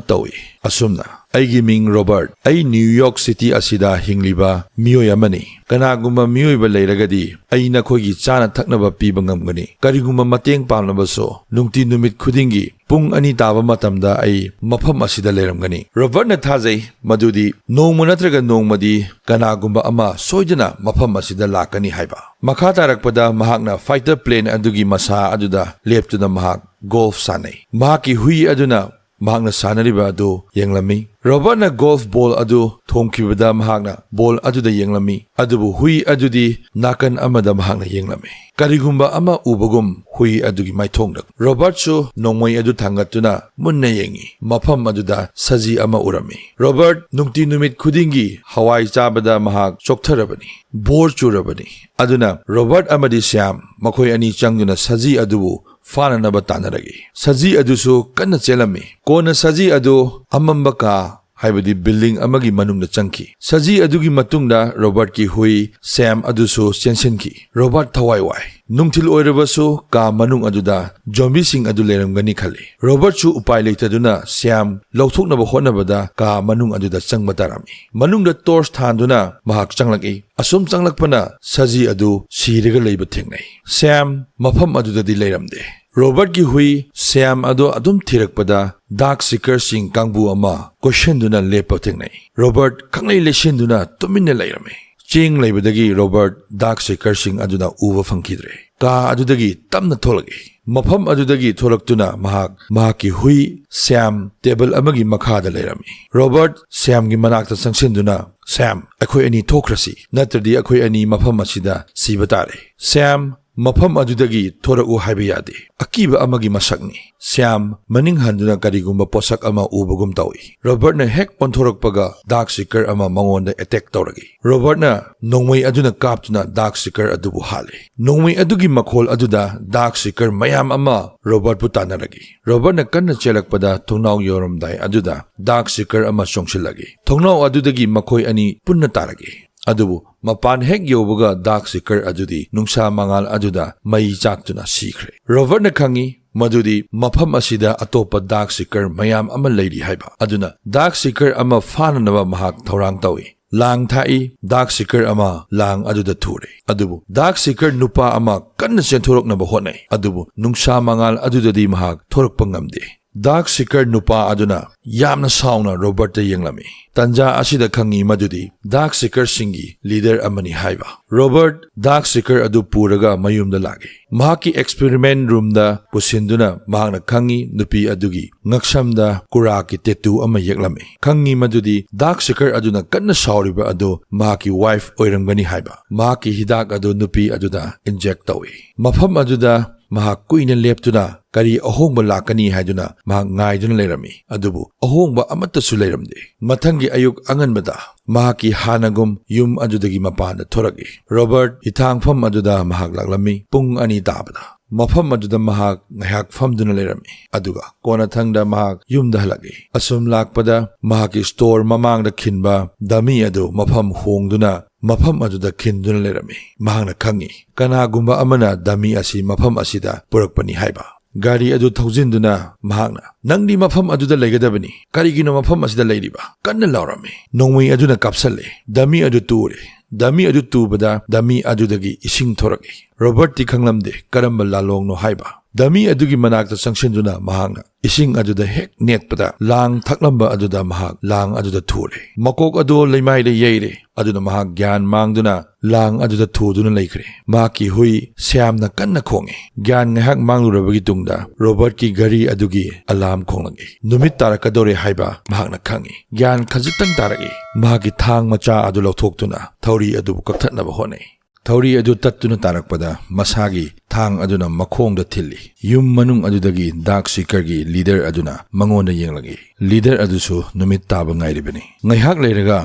ꯇꯧꯏ꯫ ꯑꯁꯨꯝꯅ, "ꯑꯩꯒꯤ ꯃꯤꯡ ꯔꯣꯕꯔꯠ꯫ ꯑꯩ ꯅ꯭ꯌꯨ ꯌꯣꯔꯛ ꯁꯤꯇꯤ ꯑꯁꯤꯗ ꯍꯤꯡꯂꯤꯕ ꯃꯤꯑꯣꯏ ꯑꯃꯅꯤ꯫ ꯀꯅꯥꯒꯨꯝꯕ ꯃꯤꯑꯣꯏꯕ ꯂꯩꯔꯒꯗꯤ ꯑꯩ ꯅꯈꯣꯏꯒꯤ ꯆꯥꯅ ꯊꯛꯅꯕ ꯄꯤꯕ ꯉꯝꯒꯅꯤ꯫ ꯀꯔꯤꯒꯨꯝꯕ ꯃꯇꯦꯡ ꯄꯥꯡꯂꯕꯁꯨ, ꯅꯨꯡꯇꯤ ꯅꯨꯃꯤꯠ ꯈꯨꯗꯤꯡꯒꯤ ꯄꯨꯡ ꯑꯅꯤ ꯇꯥꯕ ꯃꯇꯝꯗ ꯑꯩ ꯃꯐꯝ ꯑꯁꯤꯗ ꯂꯩꯔꯝꯒꯅꯤ꯫" ꯔꯣꯕꯔꯠꯅ ꯊꯥꯖꯩ ꯃꯗꯨꯗꯤ ꯅꯣꯡꯃ ꯅꯠꯇ꯭ꯔꯒ ꯅꯣꯡꯃꯗꯤ ꯀꯅꯥꯒꯨꯝꯕ ꯑꯃ ꯁꯣꯏꯗꯅ ꯃꯐꯝ ꯑꯁꯤꯗ ꯂꯥꯛꯀꯅꯤ ꯍꯥꯏꯕ꯫ ꯃꯈꯥ ꯇꯥꯔꯛꯄꯗ ꯃꯍꯥꯛꯅ ꯐꯥꯏꯇꯔ ꯄ꯭ꯂꯦꯟ ꯑꯗꯨꯒꯤ ꯃꯁꯥ ꯑꯗꯨꯗ ꯂꯦꯞꯇꯨꯅ ꯃꯍꯥꯛ ꯒꯣꯜꯐ ꯁꯥꯟꯅꯩ꯫ ꯃꯍꯥꯛꯀꯤ ꯍꯨꯏ ꯑꯗꯨꯅ ꯃꯍꯥꯛꯅ ꯁꯥꯟꯅꯔꯤꯕ ꯑꯗꯨ ꯌꯦꯡꯂꯝꯃꯤ꯫ ꯔꯣꯕꯔꯠꯅ ꯒꯣꯜꯐ ꯕꯣꯜ ꯑꯗꯨ ꯊꯣꯝꯈꯤꯕꯗ ꯃꯍꯥꯛꯅ ꯕꯣꯜ ꯑꯗꯨꯗ ꯌꯦꯡꯂꯝꯃꯤ, ꯑꯗꯨꯕꯨ ꯍꯨꯏ ꯑꯗꯨꯗꯤ ꯅꯥꯀꯟ ꯑꯃꯗ ꯃꯍꯥꯛꯅ ꯌꯦꯡꯂꯝꯃꯤ꯫ ꯀꯔꯤꯒꯨꯝꯕ ꯑꯃ ꯎꯕꯒꯨꯝ ꯍꯨꯏ ꯑꯗꯨꯒꯤ ꯃꯥꯏꯊꯣꯡꯗ꯫ ꯔꯣꯕꯔꯠꯁꯨ ꯅꯣꯡꯃꯩ ꯑꯗꯨ ꯊꯥꯡꯒꯠꯇꯨꯅ ꯃꯨꯟꯅ ꯌꯦꯡꯉꯤ꯫ ꯃꯐꯝ ꯑꯗꯨꯗ ꯁꯖꯤ ꯑꯃ ꯎꯔꯝꯃꯤ꯫ ꯔꯣꯕꯔꯠ ꯅꯨꯡꯇꯤ ꯅꯨꯃꯤꯠ ꯈꯨꯗꯤꯡꯒꯤ ꯍꯋꯥꯏ ꯆꯥꯕꯗ ꯃꯍꯥꯛ ꯆꯣꯛꯊꯔꯕꯅꯤ, ꯕꯣꯔ ꯆꯨꯔꯕꯅꯤ꯫ ꯑꯗꯨꯅ ꯔꯣꯕꯔꯠ ꯑꯃꯗꯤ ꯁ꯭ꯌꯥꯝ ꯃꯈꯣꯏ ꯑꯅꯤ ꯆꯪꯗꯨꯅ ꯁꯖꯤ ꯑꯗꯨꯕꯨ ꯐꯥꯅꯅꯕ ꯇꯥꯟꯅꯔꯛꯏ꯫ ꯁꯖꯤ ꯑꯗꯨꯁꯨ ꯀꯟꯅ ꯆꯦꯜꯂꯝꯃꯤ꯫ ꯀꯣꯟꯅ ꯁꯖꯤ ꯑꯗꯨ ꯑꯃꯝꯕ ꯀꯥ, ꯍꯥꯏꯕꯗꯤ ꯕꯤꯜꯗꯤꯡ ꯑꯃꯒꯤ ꯃꯅꯨꯡꯗ ꯆꯪꯈꯤ꯫ ꯁꯖꯤ ꯑꯗꯨꯒꯤ ꯃꯇꯨꯡꯗ ꯔꯣꯕꯔꯠꯀꯤ ꯍꯨꯏ ꯁ꯭ꯌꯥꯝ ꯑꯗꯨꯁꯨ ꯆꯦꯟꯁꯤꯟꯈꯤ꯫ ꯔꯣꯕꯔꯠ ꯊꯋꯥꯏ ꯋꯥꯏ꯫ ꯅꯨꯡꯊꯤꯜ ꯑꯣꯏꯔꯕꯁꯨ ꯀꯥ ꯃꯅꯨꯡ ꯑꯗꯨꯗ ꯖꯣꯝꯕꯤꯁꯤꯡ ꯑꯗꯨ ꯂꯩꯔꯝꯒꯅꯤ ꯈꯜꯂꯤ꯫ ꯔꯣꯕꯔꯠꯁꯨ ꯎꯄꯥꯏ ꯂꯩꯇꯗꯨꯅ ꯁ꯭ꯌꯥꯝ ꯂꯧꯊꯣꯛꯅꯕ ꯍꯣꯠꯅꯕꯗ ꯀꯥ ꯃꯅꯨꯡ ꯑꯗꯨꯗ ꯆꯪꯕ ꯇꯥꯔꯝꯃꯤ꯫ ꯃꯅꯨꯡꯗ ꯇꯣꯔꯆ ꯊꯥꯟꯗꯨꯅ ꯃꯍꯥꯛ ꯆꯪꯂꯛꯏ꯫ ꯑꯁꯨꯝ ꯆꯪꯂꯛꯄꯅ ꯁꯖꯤ ꯑꯗꯨ ꯁꯤꯔꯒ ꯂꯩꯕ ꯊꯦꯡꯅꯩ꯫ ꯁ꯭ꯌꯥꯝ ꯃꯐꯝ ꯑꯗꯨꯗꯗꯤ ꯂꯩꯔꯝꯗꯦ꯫ ꯔꯣꯕꯔꯠꯀꯤ ꯍꯨꯏ ꯁ꯭ꯌꯥꯝ ꯑꯗꯨ ꯑꯗꯨꯝ ꯊꯤꯔꯛꯄꯗ ꯗꯥꯔꯛ ꯁꯤꯀꯔꯁꯤꯡ ꯀꯥꯡꯕꯨ ꯑꯃ ꯀꯣꯏꯁꯤꯟꯗꯨꯅ ꯂꯦꯞꯄ ꯊꯦꯡꯅꯩ꯫ ꯔꯣꯕꯔꯠ ꯈꯪꯂꯩ ꯂꯩꯁꯤꯟꯗꯨꯅ ꯇꯨꯃꯤꯟꯅ ꯂꯩꯔꯝꯃꯤ꯫ ꯆꯦꯡ ꯂꯩꯕꯗꯒꯤ ꯔꯣꯕꯔꯠ ꯗꯥꯔꯛ ꯁꯤꯀꯔꯁꯤꯡ ꯑꯗꯨꯅ ꯎꯕ ꯐꯪꯈꯤꯗ꯭ꯔꯦ꯫ ꯀꯥ ꯑꯗꯨꯗꯒꯤ ꯇꯞꯅ ꯊꯣꯛꯂꯛꯏ꯫ ꯃꯐꯝ ꯑꯗꯨꯗꯒꯤ ꯊꯣꯛꯂꯛꯇꯨꯅ ꯃꯍꯥꯛ ꯃꯍꯥꯛꯀꯤ ꯍꯨꯏ ꯁ꯭ꯌꯥꯝ ꯇꯦꯕꯜ ꯑꯃꯒꯤ ꯃꯈꯥꯗ ꯂꯩꯔꯝꯃꯤ꯫ ꯔꯣꯕꯔꯠ ꯁ꯭ꯌꯥꯝꯒꯤ ꯃꯅꯥꯛꯇ ꯆꯪꯁꯤꯟꯗꯨꯅ, "ꯁ꯭ꯌꯥꯝ, ꯑꯩꯈꯣꯏ ꯑꯅꯤ ꯊꯣꯛꯈ꯭ꯔꯁꯤ, ꯅꯠꯇ꯭ꯔꯗꯤ ꯑꯩꯈꯣꯏ ꯑꯅꯤ ꯃꯐꯝ ꯑꯁꯤꯗ ꯁꯤꯕ ꯇꯥꯔꯦ꯫ ꯁ꯭ꯌꯥꯝ, ꯃꯐꯝ ꯑꯗꯨꯗꯒꯤ ꯊꯣꯔꯛꯎ ꯍꯥꯏꯕ ꯌꯥꯗꯦ꯫ ꯑꯀꯤꯕ ꯑꯃꯒꯤ ꯃꯁꯛꯅꯤ꯫" ꯁ꯭ꯌꯥꯝ ꯃꯅꯤꯡ ꯍꯟꯗꯨꯅ ꯀꯔꯤꯒꯨꯝꯕ ꯄꯣꯠꯁꯛ ꯑꯃ ꯎꯕꯒꯨꯝ ꯇꯧꯏ꯫ ꯔꯣꯕꯔꯠꯅ ꯍꯦꯛ ꯑꯣꯟꯊꯣꯔꯛꯄꯒ ꯗꯥꯔꯛ ꯁꯤꯀꯔ ꯑꯃ ꯃꯉꯣꯟꯗ ꯑꯦꯇꯦꯛ ꯇꯧꯔꯛꯏ꯫ ꯔꯣꯕꯔꯠꯅ ꯅꯣꯡꯃꯩ ꯑꯗꯨꯅ ꯀꯥꯞꯇꯨꯅ ꯗꯥꯔꯛ ꯁꯤꯀꯔ ꯑꯗꯨꯕꯨ ꯍꯥꯠꯂꯤ꯫ ꯅꯣꯡꯃꯩ ꯑꯗꯨꯒꯤ ꯃꯈꯣꯜ ꯑꯗꯨꯗ ꯗꯥꯔꯛ ꯁꯤꯀꯔ ꯃꯌꯥꯝ ꯑꯃ ꯔꯣꯕꯔꯠꯄꯨ ꯇꯥꯟꯅꯔꯛꯏ꯫ ꯔꯣꯕꯔꯠꯅ ꯀꯟꯅ ꯆꯦꯜꯂꯛꯄꯗ ꯊꯣꯡꯅꯥꯎ ꯌꯧꯔꯝꯗꯥꯏ ꯑꯗꯨꯗ ꯗꯥꯔꯛ ꯁꯤꯀꯔ ꯑꯃ ꯆꯣꯡꯁꯤꯜꯂꯛꯏ꯫ ꯊꯣꯡꯅꯥꯎ ꯑꯗꯨꯗꯒꯤ ꯃꯈꯣꯏ ꯑꯅꯤ ꯄꯨꯟꯅ ꯇꯥꯔꯛꯏ꯫ ꯑꯗꯨꯕꯨ ꯃꯄꯥꯟ ꯍꯦꯛ ꯌꯧꯕꯒ ꯗꯥꯔꯛ ꯁꯤꯀꯔ ꯑꯗꯨꯗꯤ ꯅꯨꯡꯁꯥ ꯃꯉꯥꯜ ꯑꯗꯨꯗ ꯃꯩ ꯆꯥꯛꯇꯨꯅ ꯁꯤꯈ꯭ꯔꯦ꯫ ꯔꯣꯕꯔꯠꯅ ꯈꯪꯏ, ꯃꯗꯨꯗꯤ ꯃꯐꯝ ꯑꯁꯤꯗ ꯑꯇꯣꯞꯄ ꯗꯥꯔꯛ ꯁꯤꯀꯔ ꯃꯌꯥꯝ ꯑꯃ ꯂꯩꯔꯤ ꯍꯥꯏꯕ꯫ ꯑꯗꯨꯅ ꯗꯥꯔꯛ ꯁꯤꯀꯔ ꯑꯃ ꯐꯥꯅꯅꯕ ꯃꯍꯥꯛ ꯊꯧꯔꯥꯡ ꯇꯧꯏ꯫ ꯂꯥꯡ ꯊꯥꯛꯏ, ꯗꯥꯔꯛ ꯁꯤꯀꯔ ꯑꯃ ꯂꯥꯡ ꯑꯗꯨꯗ ꯊꯨꯔꯦ꯫ ꯑꯗꯨꯕꯨ ꯗꯥꯔꯛ ꯁꯤꯀꯔ ꯅꯨꯄꯥ ꯑꯃ ꯀꯟꯅ ꯆꯦꯟꯊꯣꯔꯛꯅꯕ ꯍꯣꯠꯅꯩ, ꯑꯗꯨꯕꯨ ꯅꯨꯡꯁꯥ ꯃꯉꯥꯜ ꯑꯗꯨꯗꯗꯤ ꯃꯍꯥꯛ ꯊꯣꯔꯛꯄ ꯉꯝꯗꯦ꯫ ꯗꯥꯔꯛ ꯁꯤꯀꯔ ꯅꯨꯄꯥ ꯑꯗꯨꯅ ꯌꯥꯝꯅ ꯁꯥꯎꯅ ꯔꯣꯕꯔꯠꯇ ꯌꯦꯡꯂꯝꯃꯤ꯫ ꯇꯟꯖꯥ ꯑꯁꯤꯗ ꯈꯪꯉꯤ ꯃꯗꯨꯗꯤ ꯗꯥꯔꯛ ꯁꯤꯀꯔꯁꯤꯡꯒꯤ ꯂꯤꯗꯔ ꯑꯃꯅꯤ ꯍꯥꯏꯕ꯫ ꯔꯣꯕꯔꯠ ꯗꯥꯔꯛ ꯁꯤꯀꯔ ꯑꯗꯨ ꯄꯨꯔꯒ ꯃꯌꯨꯝꯗ ꯂꯥꯛꯏ꯫ ꯃꯍꯥꯛꯀꯤ ꯑꯦꯛꯁꯄꯦꯔꯤꯃꯦꯟ ꯔꯨꯝꯗ ꯄꯨꯁꯤꯟꯗꯨꯅ ꯃꯍꯥꯛꯅ ꯈꯪꯉꯤ ꯅꯨꯄꯤ ꯑꯗꯨꯒꯤ ꯉꯛꯁꯝꯗ ꯀꯨꯔꯥꯛꯀꯤ ꯇꯦꯇꯨ ꯑꯃ ꯌꯦꯛꯂꯝꯃꯤ꯫ ꯈꯪꯉꯤ ꯃꯗꯨꯗꯤ ꯗꯥꯔꯛ ꯁꯤꯀꯔ ꯑꯗꯨꯅ ꯀꯟꯅ ꯁꯥꯎꯔꯤꯕ ꯑꯗꯨ ꯃꯍꯥꯛꯀꯤ ꯋꯥꯏꯐ ꯑꯣꯏꯔꯝꯒꯅꯤ ꯍꯥꯏꯕ꯫ ꯃꯍꯥꯛꯀꯤ ꯍꯤꯗꯥꯛ ꯑꯗꯨ ꯅꯨꯄꯤ ꯑꯗꯨꯗ ꯏꯟꯖꯦꯛ ꯇꯧꯏ꯫ ꯃꯐꯝ ꯑꯗꯨꯗ ꯃꯍꯥꯛ ꯀꯨꯏꯅ ꯂꯦꯞꯇꯨꯅ ꯀꯔꯤ ꯑꯍꯣꯡꯕ ꯂꯥꯛꯀꯅꯤ ꯍꯥꯏꯗꯨꯅ ꯃꯍꯥꯛ ꯉꯥꯏꯗꯨꯅ ꯂꯩꯔꯝꯃꯤ, ꯑꯗꯨꯕꯨ ꯑꯍꯣꯡꯕ ꯑꯃꯠꯇꯁꯨ ꯂꯩꯔꯝꯗꯦ꯫ ꯃꯊꯪꯒꯤ ꯑꯌꯨꯛ ꯑꯉꯟꯕꯗ ꯃꯍꯥꯛꯀꯤ ꯍꯥꯟꯅꯒꯨꯝ ꯌꯨꯝ ꯑꯗꯨꯗꯒꯤ ꯃꯄꯥꯟꯗ ꯊꯣꯔꯛꯏ꯫ ꯔꯣꯕꯔꯠ ꯍꯤꯊꯥꯡꯐꯝ ꯑꯗꯨꯗ ꯃꯍꯥꯛ ꯂꯥꯛꯂꯝꯃꯤ꯫ ꯄꯨꯡ ꯑꯅꯤ ꯇꯥꯕꯗ ꯃꯐꯝ ꯑꯗꯨꯗ ꯃꯍꯥꯛ ꯉꯥꯏꯍꯥꯛ ꯐꯝꯗꯨꯅ ꯂꯩꯔꯝꯃꯤ, ꯑꯗꯨꯒ ꯀꯣꯟꯅꯊꯪꯗ ꯃꯍꯥꯛ ꯌꯨꯝꯗ ꯍꯜꯂꯛꯏ꯫ ꯑꯁꯨꯝ ꯂꯥꯛꯄꯗ ꯃꯍꯥꯛꯀꯤ ꯁ꯭ꯇꯣꯔ ꯃꯃꯥꯡꯗ ꯈꯤꯟꯕ ꯗꯃꯤ ꯑꯗꯨ ꯃꯐꯝ ꯍꯣꯡꯗꯨꯅ ꯃꯐꯝ ꯑꯗꯨꯗ ꯈꯤꯟꯗꯨꯅ ꯂꯩꯔꯝꯃꯤ꯫ ꯃꯍꯥꯛꯅ ꯈꯪꯏ ꯀꯅꯥꯒꯨꯝꯕ ꯑꯃꯅ ꯗꯃꯤ ꯑꯁꯤ ꯃꯐꯝ ꯑꯁꯤꯗ ꯄꯨꯔꯛꯄꯅꯤ ꯍꯥꯏꯕ꯫ ꯒꯥꯔꯤ ꯑꯗꯨ ꯊꯧꯖꯤꯟꯗꯨꯅ ꯃꯍꯥꯛꯅ, "ꯅꯪꯗꯤ ꯃꯐꯝ ꯑꯗꯨꯗ ꯂꯩꯒꯗꯕꯅꯤ, ꯀꯔꯤꯒꯤꯅꯣ ꯃꯐꯝ ꯑꯁꯤꯗ ꯂꯩꯔꯤꯕ?" ꯀꯟꯅ ꯂꯥꯎꯔꯝꯃꯤ꯫ ꯅꯣꯡꯃꯩ ꯑꯗꯨꯅ ꯀꯥꯞꯁꯜꯂꯦ꯫ ꯗꯃꯤ ꯑꯗꯨ ꯇꯨꯔꯦ꯫ ꯗꯃꯤ ꯑꯗꯨ ꯇꯨꯕꯗ ꯗꯃꯤ ꯑꯗꯨꯗꯒꯤ ꯏꯁꯤꯡ ꯊꯣꯔꯛꯏ꯫ ꯔꯣꯕꯔꯠꯇꯤ ꯈꯪꯂꯝꯗꯦ ꯀꯔꯝꯕ ꯂꯥꯂꯣꯡꯅꯣ ꯍꯥꯏꯕ꯫ ꯗꯃꯤ ꯑꯗꯨꯒꯤ ꯃꯅꯥꯛꯇ ꯆꯪꯁꯤꯟꯗꯨꯅ ꯃꯍꯥꯛꯅ ꯏꯁꯤꯡ ꯑꯗꯨꯗ ꯍꯦꯛ ꯅꯦꯠꯄꯗ ꯂꯥꯡ ꯊꯛꯂꯝꯕ ꯑꯗꯨꯗ ꯃꯍꯥꯛ ꯂꯥꯡ ꯑꯗꯨꯗ ꯊꯨꯔꯦ꯫ ꯃꯀꯣꯛ ꯑꯗꯨ ꯂꯩꯃꯥꯏꯗ ꯌꯩꯔꯦ꯫ ꯑꯗꯨꯅ ꯃꯍꯥꯛ ꯒ꯭ꯌꯥꯟ ꯃꯥꯡꯗꯨꯅ ꯂꯥꯡ ꯑꯗꯨꯗ ꯊꯨꯗꯨꯅ ꯂꯩꯈ꯭ꯔꯦ꯫ ꯃꯍꯥꯛꯀꯤ ꯍꯨꯏ ꯁ꯭ꯌꯥꯝꯅ ꯀꯟꯅ ꯈꯣꯡꯏ꯫ ꯒ꯭ꯌꯥꯟ ꯉꯥꯏꯍꯥꯛ ꯃꯥꯡꯂꯨꯔꯕꯒꯤ ꯇꯨꯡꯗ ꯔꯣꯕꯔꯠꯀꯤ ꯒꯥꯔꯤ ꯑꯗꯨꯒꯤ ꯑꯂꯥꯔꯝ ꯈꯣꯡꯂꯛꯏ꯫ ꯅꯨꯃꯤꯠ ꯇꯥꯔꯛꯀꯗꯧꯔꯦ ꯍꯥꯏꯕ ꯃꯍꯥꯛꯅ ꯈꯪꯏ꯫ ꯒ꯭ꯌꯥꯟ ꯈꯖꯤꯛꯇꯪ ꯇꯥꯔꯛꯏ꯫ ꯃꯍꯥꯛꯀꯤ ꯊꯥꯡ ꯃꯆꯥ ꯑꯗꯨ ꯂꯧꯊꯣꯛꯇꯨꯅ ꯊꯧꯔꯤ ꯑꯗꯨꯕꯨ ꯀꯛꯊꯠꯅꯕ ꯍꯣꯠꯅꯩ꯫ ꯊꯧꯔꯤ ꯑꯗꯨ ꯇꯠꯇꯨꯅ ꯇꯥꯔꯛꯄꯗ ꯃꯁꯥꯒꯤ ꯊꯥꯡ ꯑꯗꯨꯅ ꯃꯈꯣꯡꯗ ꯊꯤꯜꯂꯤ꯫ ꯌꯨꯝ ꯃꯅꯨꯡ ꯑꯗꯨꯗꯒꯤ ꯗꯥꯔꯛ ꯁꯤꯀꯔꯒꯤ ꯂꯤꯗꯔ ꯑꯗꯨꯅ ꯃꯉꯣꯟꯗ ꯌꯦꯡꯂꯛꯏ꯫ ꯂꯤꯗꯔ ꯑꯗꯨꯁꯨ ꯅꯨꯃꯤꯠ ꯇꯥꯕ ꯉꯥꯏꯔꯤꯕꯅꯤ꯫ ꯉꯥꯏꯍꯥꯛ ꯂꯩꯔꯒ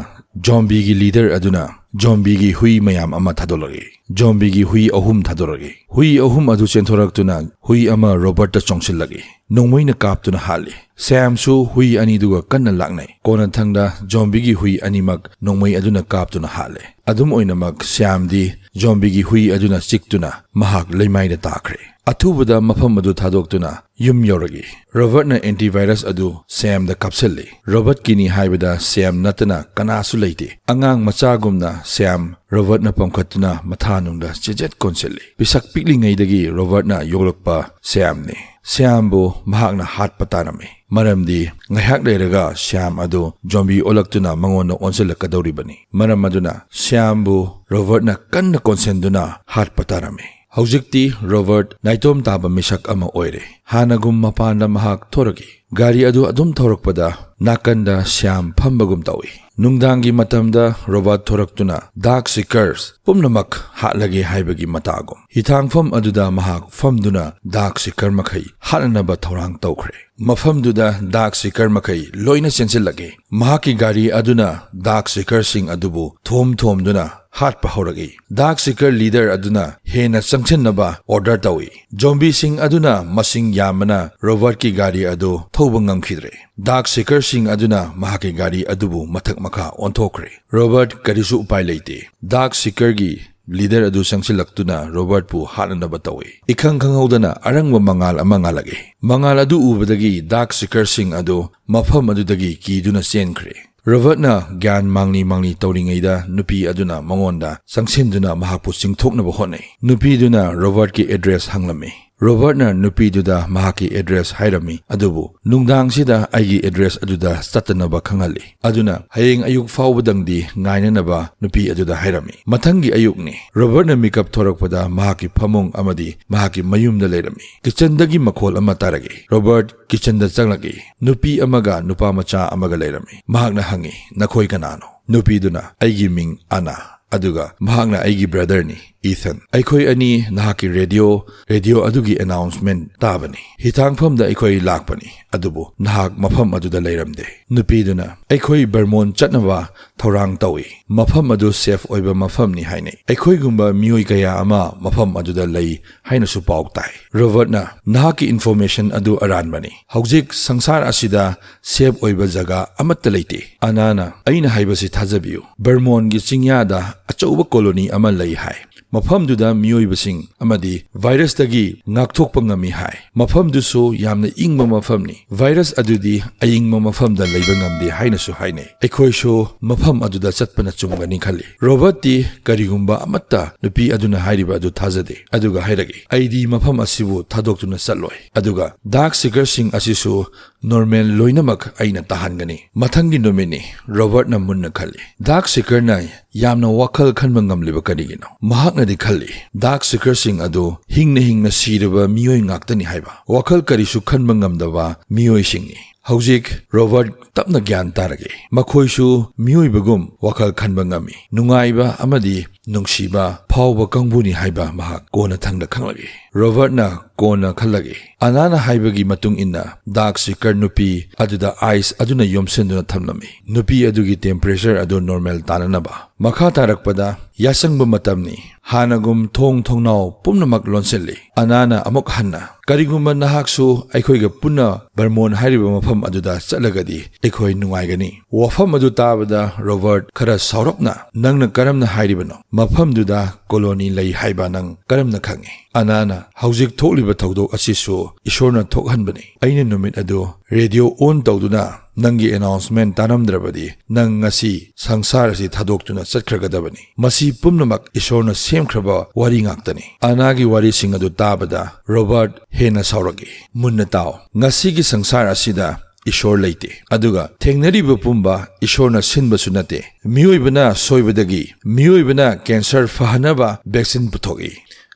ꯖꯣꯝꯕꯤꯒꯤ ꯂꯤꯗꯔ ꯑꯗꯨꯅ ꯖꯣꯝꯕꯤꯒꯤ ꯍꯨꯏ ꯃꯌꯥꯝ ꯑꯃ ꯊꯥꯗꯣꯛꯂꯛꯏ꯫ ꯖꯣꯝꯕꯤꯒꯤ ꯍꯨꯏ ꯑꯍꯨꯝ ꯊꯥꯗꯣꯔꯛꯏ꯫ ꯍꯨꯏ ꯑꯍꯨꯝ ꯑꯗꯨ ꯆꯦꯟꯊꯣꯔꯛꯇꯨꯅ ꯍꯨꯏ ꯑꯃ ꯔꯣꯕꯔꯠꯇ ꯆꯣꯡꯁꯤꯜꯂꯛꯏ꯫ ꯅꯣꯡꯃꯩꯅ ꯀꯥꯞꯇꯨꯅ ꯍꯥꯠꯂꯤ꯫ ꯁ꯭ꯌꯥꯝꯁꯨ ꯍꯨꯏ ꯑꯅꯤꯗꯨꯒ ꯀꯟꯅ ꯂꯥꯛꯅꯩ꯫ ꯀꯣꯟꯅꯊꯪꯗ ꯖꯣꯝꯕꯤꯒꯤ ꯍꯨꯏ ꯑꯅꯤꯃꯛ ꯅꯣꯡꯃꯩ ꯑꯗꯨꯅ ꯀꯥꯞꯇꯨꯅ ꯍꯥꯠꯂꯦ꯫ ꯑꯗꯨꯝ ꯑꯣꯏꯅꯃꯛ, ꯁ꯭ꯌꯥꯝꯗꯤ ꯖꯣꯝꯕꯤꯒꯤ ꯍꯨꯏ ꯑꯗꯨꯅ ꯆꯤꯛꯇꯨꯅ ꯃꯍꯥꯛ ꯂꯩꯃꯥꯏꯗ ꯇꯥꯈ꯭ꯔꯦ꯫ ꯑꯊꯨꯕꯗ ꯃꯐꯝ ꯑꯗꯨ ꯊꯥꯗꯣꯛꯇꯨꯅ ꯌꯨꯝ ꯌꯧꯔꯛꯏ꯫ ꯔꯣꯕꯔꯠꯅ ꯑꯦꯟꯇꯤꯚꯥꯏꯔꯁ ꯑꯗꯨ ꯁ꯭ꯌꯥꯝꯗ ꯀꯥꯞꯁꯤꯜꯂꯤ꯫ ꯔꯣꯕꯔꯠꯀꯤꯅꯤ ꯍꯥꯏꯕꯗ ꯁ꯭ꯌꯥꯝ ꯅꯠꯇꯅ ꯀꯅꯥꯁꯨ ꯂꯩꯇꯦ꯫ ꯑꯉꯥꯡ ꯃꯆꯥꯒꯨꯝꯅ ꯁ꯭ꯌꯥꯝ ꯔꯣꯕꯔꯠꯅ ꯄꯝꯈꯠꯇꯨꯅ ꯃꯊꯥꯅꯨꯡꯗ ꯆꯤꯖꯦꯠ ꯀꯣꯟꯁꯤꯜꯂꯤ꯫ ꯄꯤꯁꯛ ꯄꯤꯛꯂꯤꯉꯩꯗꯒꯤ ꯔꯣꯕꯔꯠꯅ ꯌꯣꯛꯂꯛꯄ ꯁ꯭ꯌꯥꯝꯅꯤ꯫ ꯁ꯭ꯌꯥꯝꯕꯨ ꯃꯍꯥꯛꯅ ꯍꯥꯠꯄ ꯇꯥꯔꯝꯃꯤ, ꯃꯔꯝꯗꯤ ꯉꯥꯏꯍꯥꯛ ꯂꯩꯔꯒ ꯁ꯭ꯌꯥꯝ ꯑꯗꯨ ꯖꯣꯝꯕꯤ ꯑꯣꯜꯂꯛꯇꯨꯅ ꯃꯉꯣꯟꯗ ꯑꯣꯟꯁꯤꯜꯂꯛꯀꯗꯧꯔꯤꯕꯅꯤ꯫ ꯃꯔꯝ ꯑꯗꯨꯅ ꯁ꯭ꯌꯥꯝꯕꯨ ꯔꯣꯕꯔꯠꯅ ꯀꯟꯅ ꯀꯣꯟꯁꯤꯟꯗꯨꯅ ꯍꯥꯠꯄ ꯇꯥꯔꯝꯃꯤ꯫ ꯍꯧꯖꯤꯛꯇꯤ ꯔꯣꯕꯔꯠ ꯅꯥꯏꯇꯣꯝ ꯇꯥꯕ ꯃꯤꯁꯛ ꯑꯃ ꯑꯣꯏꯔꯦ꯫ ꯍꯥꯟꯅꯒꯨꯝ ꯃꯄꯥꯟꯗ ꯃꯍꯥꯛ ꯊꯣꯔꯛꯏ꯫ ꯒꯥꯔꯤ ꯑꯗꯨ ꯑꯗꯨꯝ ꯊꯧꯔꯛꯄꯗ ꯅꯥꯀꯟꯗ ꯁ꯭ꯌꯥꯝ ꯐꯝꯕꯒꯨꯝ ꯇꯧꯏ꯫ ꯅꯨꯡꯗꯥꯡꯒꯤ ꯃꯇꯝꯗ ꯔꯣꯕꯔꯠ ꯊꯣꯔꯛꯇꯨꯅ ꯗꯥꯔꯛ ꯁꯤꯀꯔꯁ ꯄꯨꯝꯅꯃꯛ ꯍꯥꯠꯂꯒꯦ ꯍꯥꯏꯕꯒꯤ ꯃꯇꯥꯒꯨꯝ꯫ ꯍꯤꯊꯥꯡꯐꯝ ꯑꯗꯨꯗ ꯃꯍꯥꯛ ꯐꯝꯗꯨꯅ ꯗꯥꯔꯛ ꯁꯤꯀꯔ ꯃꯈꯩ ꯍꯥꯠꯅꯅꯕ ꯊꯧꯔꯥꯡ ꯇꯧꯈ꯭ꯔꯦ꯫ ꯃꯐꯝꯗꯨꯗ ꯗꯥꯔꯛ ꯁꯤꯀꯔ ꯃꯈꯩ ꯂꯣꯏꯅ ꯆꯦꯟꯁꯤꯜꯂꯛꯏ꯫ ꯃꯍꯥꯛꯀꯤ ꯒꯥꯔꯤ ꯑꯗꯨꯅ ꯗꯥꯔꯛ ꯁꯤꯀꯔꯁꯤꯡ ꯑꯗꯨꯕꯨ ꯊꯣꯝ ꯊꯣꯝꯗꯨꯅ ꯍꯥꯠꯄ ꯍꯧꯔꯛꯏ꯫ ꯗꯥꯔꯛ ꯁꯤꯀꯔ ꯂꯤꯗꯔ ꯑꯗꯨꯅ ꯍꯦꯟꯅ ꯆꯪꯁꯤꯟꯅꯕ ꯑꯣꯔꯗꯔ ꯇꯧꯏ꯫ ꯖꯣꯝꯕꯤꯁꯤꯡ ꯑꯗꯨꯅ ꯃꯁꯤꯡ ꯌꯥꯝꯕꯅ ꯔꯣꯕꯔꯠꯀꯤ ꯒꯥꯔꯤ ꯑꯗꯨ ꯊꯧꯕ ꯉꯝꯈꯤꯗ꯭ꯔꯦ꯫ ꯗꯥꯔꯛ ꯁꯤꯀꯔꯁꯤꯡ ꯑꯗꯨꯅ ꯃꯍꯥꯛꯀꯤ ꯒꯥꯔꯤ ꯑꯗꯨꯕꯨ ꯃꯊꯛ ꯃꯈꯥ ꯑꯣꯟꯊꯣꯛꯈ꯭ꯔꯦ꯫ ꯔꯣꯕꯔꯠ ꯀꯔꯤꯁꯨ ꯎꯄꯥꯏ ꯂꯩꯇꯦ꯫ ꯗꯥꯔꯛ ꯁꯤꯀꯔꯒꯤ ꯂꯤꯗꯔ ꯑꯗꯨ ꯆꯪꯁꯤꯜꯂꯛꯇꯨꯅ ꯔꯣꯕꯔꯠꯄꯨ ꯍꯥꯠꯅꯅꯕ ꯇꯧꯏ꯫ ꯏꯈꯪ ꯈꯪꯍꯧꯗꯅ ꯑꯔꯪꯕ ꯃꯉꯥꯜ ꯑꯃ ꯉꯥꯜꯂꯛꯏ꯫ ꯃꯉꯥꯜ ꯑꯗꯨ ꯎꯕꯗꯒꯤ ꯗꯥꯔꯛ ꯁꯤꯀꯔꯁꯤꯡ ꯑꯗꯨ ꯃꯐꯝ ꯑꯗꯨꯗꯒꯤ ꯀꯤꯗꯨꯅ ꯆꯦꯟꯈ꯭ꯔꯦ꯫ ꯔꯣꯕꯔꯠꯅ ꯒ꯭ꯌꯥꯟ ꯃꯥꯡꯂꯤ ꯃꯥꯡꯂꯤ ꯇꯧꯔꯤꯉꯩꯗ ꯅꯨꯄꯤ ꯑꯗꯨꯅ ꯃꯉꯣꯟꯗ ꯆꯪꯁꯤꯟꯗꯨꯅ ꯃꯍꯥꯛꯄꯨ ꯆꯤꯡꯊꯣꯛꯅꯕ ꯍꯣꯠꯅꯩ꯫ ꯅꯨꯄꯤꯗꯨꯅ ꯔꯣꯕꯔꯠꯀꯤ ꯑꯦꯗ꯭ꯔꯦꯁ ꯍꯪꯂꯝꯃꯤ꯫ ꯔꯣꯕꯔꯠꯅ ꯅꯨꯄꯤꯗꯨꯗ ꯃꯍꯥꯛꯀꯤ ꯑꯦꯗ꯭ꯔꯦꯁ ꯍꯥꯏꯔꯝꯃꯤ, ꯑꯗꯨꯕꯨ ꯅꯨꯡꯗꯥꯡꯁꯤꯗ ꯑꯩꯒꯤ ꯑꯦꯗ꯭ꯔꯦꯁ ꯑꯗꯨꯗ ꯆꯠꯇꯅꯕ ꯈꯪꯍꯜꯂꯤ꯫ ꯑꯗꯨꯅ ꯍꯌꯦꯡ ꯑꯌꯨꯛ ꯐꯥꯎꯕꯗꯪꯗꯤ ꯉꯥꯏꯅꯅꯕ ꯅꯨꯄꯤ ꯑꯗꯨꯗ ꯍꯥꯏꯔꯝꯃꯤ꯫ ꯃꯊꯪꯒꯤ ꯑꯌꯨꯛꯅꯤ꯫ ꯔꯣꯕꯔꯠꯅ ꯃꯤꯀꯞ ꯊꯣꯔꯛꯄꯗ ꯃꯍꯥꯛꯀꯤ ꯐꯃꯨꯡ ꯑꯃꯗꯤ ꯃꯍꯥꯛꯀꯤ ꯃꯌꯨꯝꯗ ꯂꯩꯔꯝꯃꯤ꯫ ꯀꯤꯆꯟꯗꯒꯤ ꯃꯈꯣꯜ ꯑꯃ ꯇꯥꯔꯛꯏ꯫ ꯔꯣꯕꯔꯠ ꯀꯤꯆꯟꯗ ꯆꯪꯂꯛꯏ꯫ ꯅꯨꯄꯤ ꯑꯃꯒ ꯅꯨꯄꯥ ꯃꯆꯥ ꯑꯃꯒ ꯂꯩꯔꯝꯃꯤ꯫ ꯃꯍꯥꯛꯅ ꯍꯪꯉꯤ, "ꯅꯈꯣꯏ ꯀꯅꯥꯅꯣ?" ꯅꯨꯄꯤꯗꯨꯅ, "ꯑꯩꯒꯤ ꯃꯤꯡ ꯑꯅꯥ, ꯑꯗꯨꯒ ꯃꯍꯥꯛꯅ ꯑꯩꯒꯤ ꯕ꯭ꯔꯗꯔꯅꯤ, ꯏꯊꯟ꯫ ꯑꯩꯈꯣꯏ ꯑꯅꯤ ꯅꯍꯥꯛꯀꯤ ꯔꯦꯗꯤꯑꯣ, ꯔꯦꯗꯤꯑꯣ ꯑꯗꯨꯒꯤ ꯑꯦꯅꯥꯎꯟꯁꯃꯦꯟ ꯇꯥꯕꯅꯤ꯫ ꯍꯤꯊꯥꯡꯐꯝꯗ ꯑꯩꯈꯣꯏ ꯂꯥꯛꯄꯅꯤ, ꯑꯗꯨꯕꯨ ꯅꯍꯥꯛ ꯃꯐꯝ ꯑꯗꯨꯗ ꯂꯩꯔꯝꯗꯦ꯫" ꯅꯨꯄꯤꯗꯨꯅ, "ꯑꯩꯈꯣꯏ ꯕꯔꯃꯣꯟ ꯆꯠꯅꯕ ꯊꯧꯔꯥꯡ ꯇꯧꯏ꯫ ꯃꯐꯝ ꯑꯗꯨ ꯁꯦꯐ ꯑꯣꯏꯕ ꯃꯐꯝꯅꯤ ꯍꯥꯏꯅꯩ꯫ ꯑꯩꯈꯣꯏꯒꯨꯝꯕ ꯃꯤꯑꯣꯏ ꯀꯌꯥ ꯑꯃ ꯃꯐꯝ ꯑꯗꯨꯗ ꯂꯩ ꯍꯥꯏꯅꯁꯨ ꯄꯥꯎ ꯇꯥꯏ꯫ ꯔꯣꯕꯔꯠꯅ, "ꯅꯍꯥꯛꯀꯤ ꯏꯟꯐꯣꯔꯃꯦꯁꯟ ꯑꯗꯨ ꯑꯔꯥꯟꯕꯅꯤ꯫ ꯍꯧꯖꯤꯛ ꯁꯪꯁꯥꯔ ꯑꯁꯤꯗ ꯁꯦꯐ ꯑꯣꯏꯕ ꯖꯒꯥ ꯑꯃꯠꯇ ꯂꯩꯇꯦ꯫" ꯑꯅꯥꯅ, "ꯑꯩꯅ ꯍꯥꯏꯕꯁꯤ ꯊꯥꯖꯕꯤꯌꯨ꯫ ꯕꯔꯃꯣꯟꯒꯤ ꯆꯤꯡꯌꯥꯗ ꯑꯆꯧꯕ ꯀꯣꯂꯣꯅꯤ ꯑꯃ ꯂꯩ ꯍꯥꯏ꯫ ꯃꯐꯝꯗꯨꯗ ꯃꯤꯑꯣꯏꯕꯁꯤꯡ ꯑꯃꯗꯤ ꯚꯥꯏꯔꯁꯇꯒꯤ ꯉꯥꯛꯊꯣꯛꯄ ꯉꯝꯃꯤ ꯍꯥꯏ꯫ ꯃꯐꯝꯗꯨꯁꯨ ꯌꯥꯝꯅ ꯏꯪꯕ ꯃꯐꯝꯅꯤ꯫ ꯚꯥꯏꯔꯁ ꯑꯗꯨꯗꯤ ꯑꯏꯪꯕ ꯃꯐꯝꯗ ꯂꯩꯕ ꯉꯝꯗꯦ ꯍꯥꯏꯅꯁꯨ ꯍꯥꯏꯅꯩ꯫ ꯑꯩꯈꯣꯏꯁꯨ ꯃꯐꯝ ꯑꯗꯨꯗ ꯆꯠꯄꯅ ꯆꯨꯝꯒꯅꯤ ꯈꯜꯂꯤ꯫" ꯔꯣꯕꯔꯠꯇꯤ ꯀꯔꯤꯒꯨꯝꯕ ꯑꯃꯠꯇ ꯅꯨꯄꯤ ꯑꯗꯨꯅ ꯍꯥꯏꯔꯤꯕ ꯑꯗꯨ ꯊꯥꯖꯗꯦ, ꯑꯗꯨꯒ ꯍꯥꯏꯔꯛꯏ, "ꯑꯩꯗꯤ ꯃꯐꯝ ꯑꯁꯤꯕꯨ ꯊꯥꯗꯣꯛꯇꯨꯅ ꯆꯠꯂꯣꯏ꯫" ꯑꯗꯨꯒ ꯗꯥꯔꯛ ꯁꯤꯀꯔꯁꯤꯡ ꯑꯁꯤꯁꯨ ꯅꯣꯔꯃꯦꯜ ꯂꯣꯏꯅꯃꯛ ꯑꯩꯅ ꯇꯥꯍꯟꯒꯅꯤ꯫ ꯃꯊꯪꯒꯤ ꯅꯨꯃꯤꯠꯅꯤ꯫ ꯔꯣꯕꯔꯠꯅ ꯃꯨꯟꯅ ꯈꯜꯂꯤ, "ꯗꯥꯔꯛ ꯁꯤꯀꯔꯅ ꯌꯥꯝꯅ ꯋꯥꯈꯜ ꯈꯟꯕ ꯉꯝꯂꯤꯕ ꯀꯔꯤꯒꯤꯅꯣ?" ꯃꯍꯥꯛꯅꯗꯤ ꯈꯜꯂꯤ, "ꯗꯥꯔꯛ ꯁꯤꯀꯔꯁꯤꯡ ꯑꯗꯨ ꯍꯤꯡꯅ ꯍꯤꯡꯅ ꯁꯤꯔꯕ ꯃꯤꯑꯣꯏ ꯉꯥꯛꯇꯅꯤ ꯍꯥꯏꯕ꯫ ꯋꯥꯈꯜ ꯀꯔꯤꯁꯨ ꯈꯟꯕ ꯉꯝꯗꯕ ꯃꯤꯑꯣꯏꯁꯤꯡꯅꯤ꯫" ꯍꯧꯖꯤꯛ ꯔꯣꯕꯔꯠ ꯇꯞꯅ ꯒ꯭ꯌꯥꯟ ꯇꯥꯔꯛꯏ꯫ ꯃꯈꯣꯏꯁꯨ ꯃꯤꯑꯣꯏꯕꯒꯨꯝ ꯋꯥꯈꯜ ꯈꯟꯕ ꯉꯝꯃꯤ꯫ ꯅꯨꯡꯉꯥꯏꯕ ꯑꯃꯗꯤ ꯅꯨꯡꯁꯤꯕ ꯐꯥꯎꯕ ꯀꯥꯡꯕꯨꯅꯤ ꯍꯥꯏꯕ ꯃꯍꯥꯛ ꯀꯣꯟꯅ ꯊꯪꯗ ꯈꯪꯂꯛꯏ꯫ ꯔꯣꯕꯔꯠꯅ ꯀꯣꯟꯅ ꯈꯜꯂꯛꯏ, ꯑꯅꯥꯅ ꯍꯥꯏꯕꯒꯤ ꯃꯇꯨꯡ ꯏꯟꯅ ꯗꯥꯔꯛ ꯁꯤꯀꯔ ꯅꯨꯄꯤ ꯑꯗꯨꯗ ꯑꯥꯏꯁ ꯑꯗꯨꯅ ꯌꯣꯝꯁꯤꯟꯗꯨꯅ ꯊꯝꯂꯝꯃꯤ꯫ ꯅꯨꯄꯤ ꯑꯗꯨꯒꯤ ꯇꯦꯝꯄꯔꯦꯆꯔ ꯑꯗꯨ ꯅꯣꯔꯃꯦꯜ ꯇꯥꯅꯅꯕ꯫ ꯃꯈꯥ ꯇꯥꯔꯛꯄꯗ ꯌꯥꯆꯪꯕ ꯃꯇꯝꯅꯤ꯫ ꯍꯥꯟꯅꯒꯨꯝ ꯊꯣꯡ ꯊꯣꯡꯅꯥꯎ ꯄꯨꯝꯅꯃꯛ ꯂꯣꯟꯁꯤꯜꯂꯤ꯫ ꯑꯅꯥꯅ ꯑꯃꯨꯛ ꯍꯟꯅ, "ꯀꯔꯤꯒꯨꯝꯕ ꯅꯍꯥꯛꯁꯨ ꯑꯩꯈꯣꯏꯒ ꯄꯨꯟꯅ ꯕꯔꯃꯣꯟ ꯍꯥꯏꯔꯤꯕ ꯃꯐꯝ ꯑꯗꯨꯗ ꯆꯠꯂꯒꯗꯤ ꯑꯩꯈꯣꯏ ꯅꯨꯡꯉꯥꯏꯒꯅꯤ꯫" ꯋꯥꯐꯝ ꯑꯗꯨ ꯇꯥꯕꯗ ꯔꯣꯕꯔꯠ ꯈꯔ ꯁꯥꯎꯔꯞꯅ, "ꯅꯪꯅ ꯀꯔꯝꯅ ꯍꯥꯏꯔꯤꯕꯅꯣ? ꯃꯐꯝꯗꯨꯗ ꯀꯣꯂꯣꯅꯤ ꯂꯩ ꯍꯥꯏꯕ ꯅꯪ ꯀꯔꯝꯅ ꯈꯪꯏ?" ꯑꯅꯥꯅ, "ꯍꯧꯖꯤꯛ ꯊꯣꯛꯂꯤꯕ ꯊꯧꯗꯣꯛ ꯑꯁꯤꯁꯨ ꯏꯁꯣꯔꯅ ꯊꯣꯛꯍꯟꯕꯅꯤ꯫ ꯑꯩꯅ ꯅꯨꯃꯤꯠ ꯑꯗꯨ ꯔꯦꯗꯤꯑꯣ ꯑꯣꯟ ꯇꯧꯗꯨꯅ ꯅꯪꯒꯤ ꯑꯦꯅꯥꯎꯟꯁꯃꯦꯟ ꯇꯥꯔꯝꯗ꯭ꯔꯕꯗꯤ ꯅꯪ ꯉꯁꯤ ꯁꯪꯁꯥꯔ ꯑꯁꯤ ꯊꯥꯗꯣꯛꯇꯨꯅ ꯆꯠꯈ꯭ꯔꯒꯗꯕꯅꯤ꯫ ꯃꯁꯤ ꯄꯨꯝꯅꯃꯛ ꯏꯁꯣꯔꯅ ꯁꯦꯝꯈ꯭ꯔꯕ ꯋꯥꯔꯤ ꯉꯥꯛꯇꯅꯤ꯫" ꯑꯅꯥꯒꯤ ꯋꯥꯔꯤꯁꯤꯡ ꯑꯗꯨ ꯇꯥꯕꯗ ꯔꯣꯕꯔꯠ ꯍꯦꯟꯅ ꯁꯥꯎꯔꯛꯏ꯫ "ꯃꯨꯟꯅ ꯇꯥꯎ, ꯉꯁꯤꯒꯤ ꯁꯪꯁꯥꯔ ꯑꯁꯤꯗ ꯏꯁꯣꯔ ꯂꯩꯇꯦ, ꯑꯗꯨꯒ ꯊꯦꯡꯅꯔꯤꯕ ꯄꯨꯝꯕ ꯏꯁꯣꯔꯅ ꯁꯤꯟꯕꯁꯨ ꯅꯠꯇꯦ꯫ ꯃꯤꯑꯣꯏꯕꯅ ꯁꯣꯏꯕꯗꯒꯤ ꯃꯤꯑꯣꯏꯕꯅ ꯀꯦꯟꯁꯔ ꯐꯍꯟꯅꯕ ꯚꯦꯛꯁꯤꯟ ꯄꯨꯊꯣꯛꯏ꯫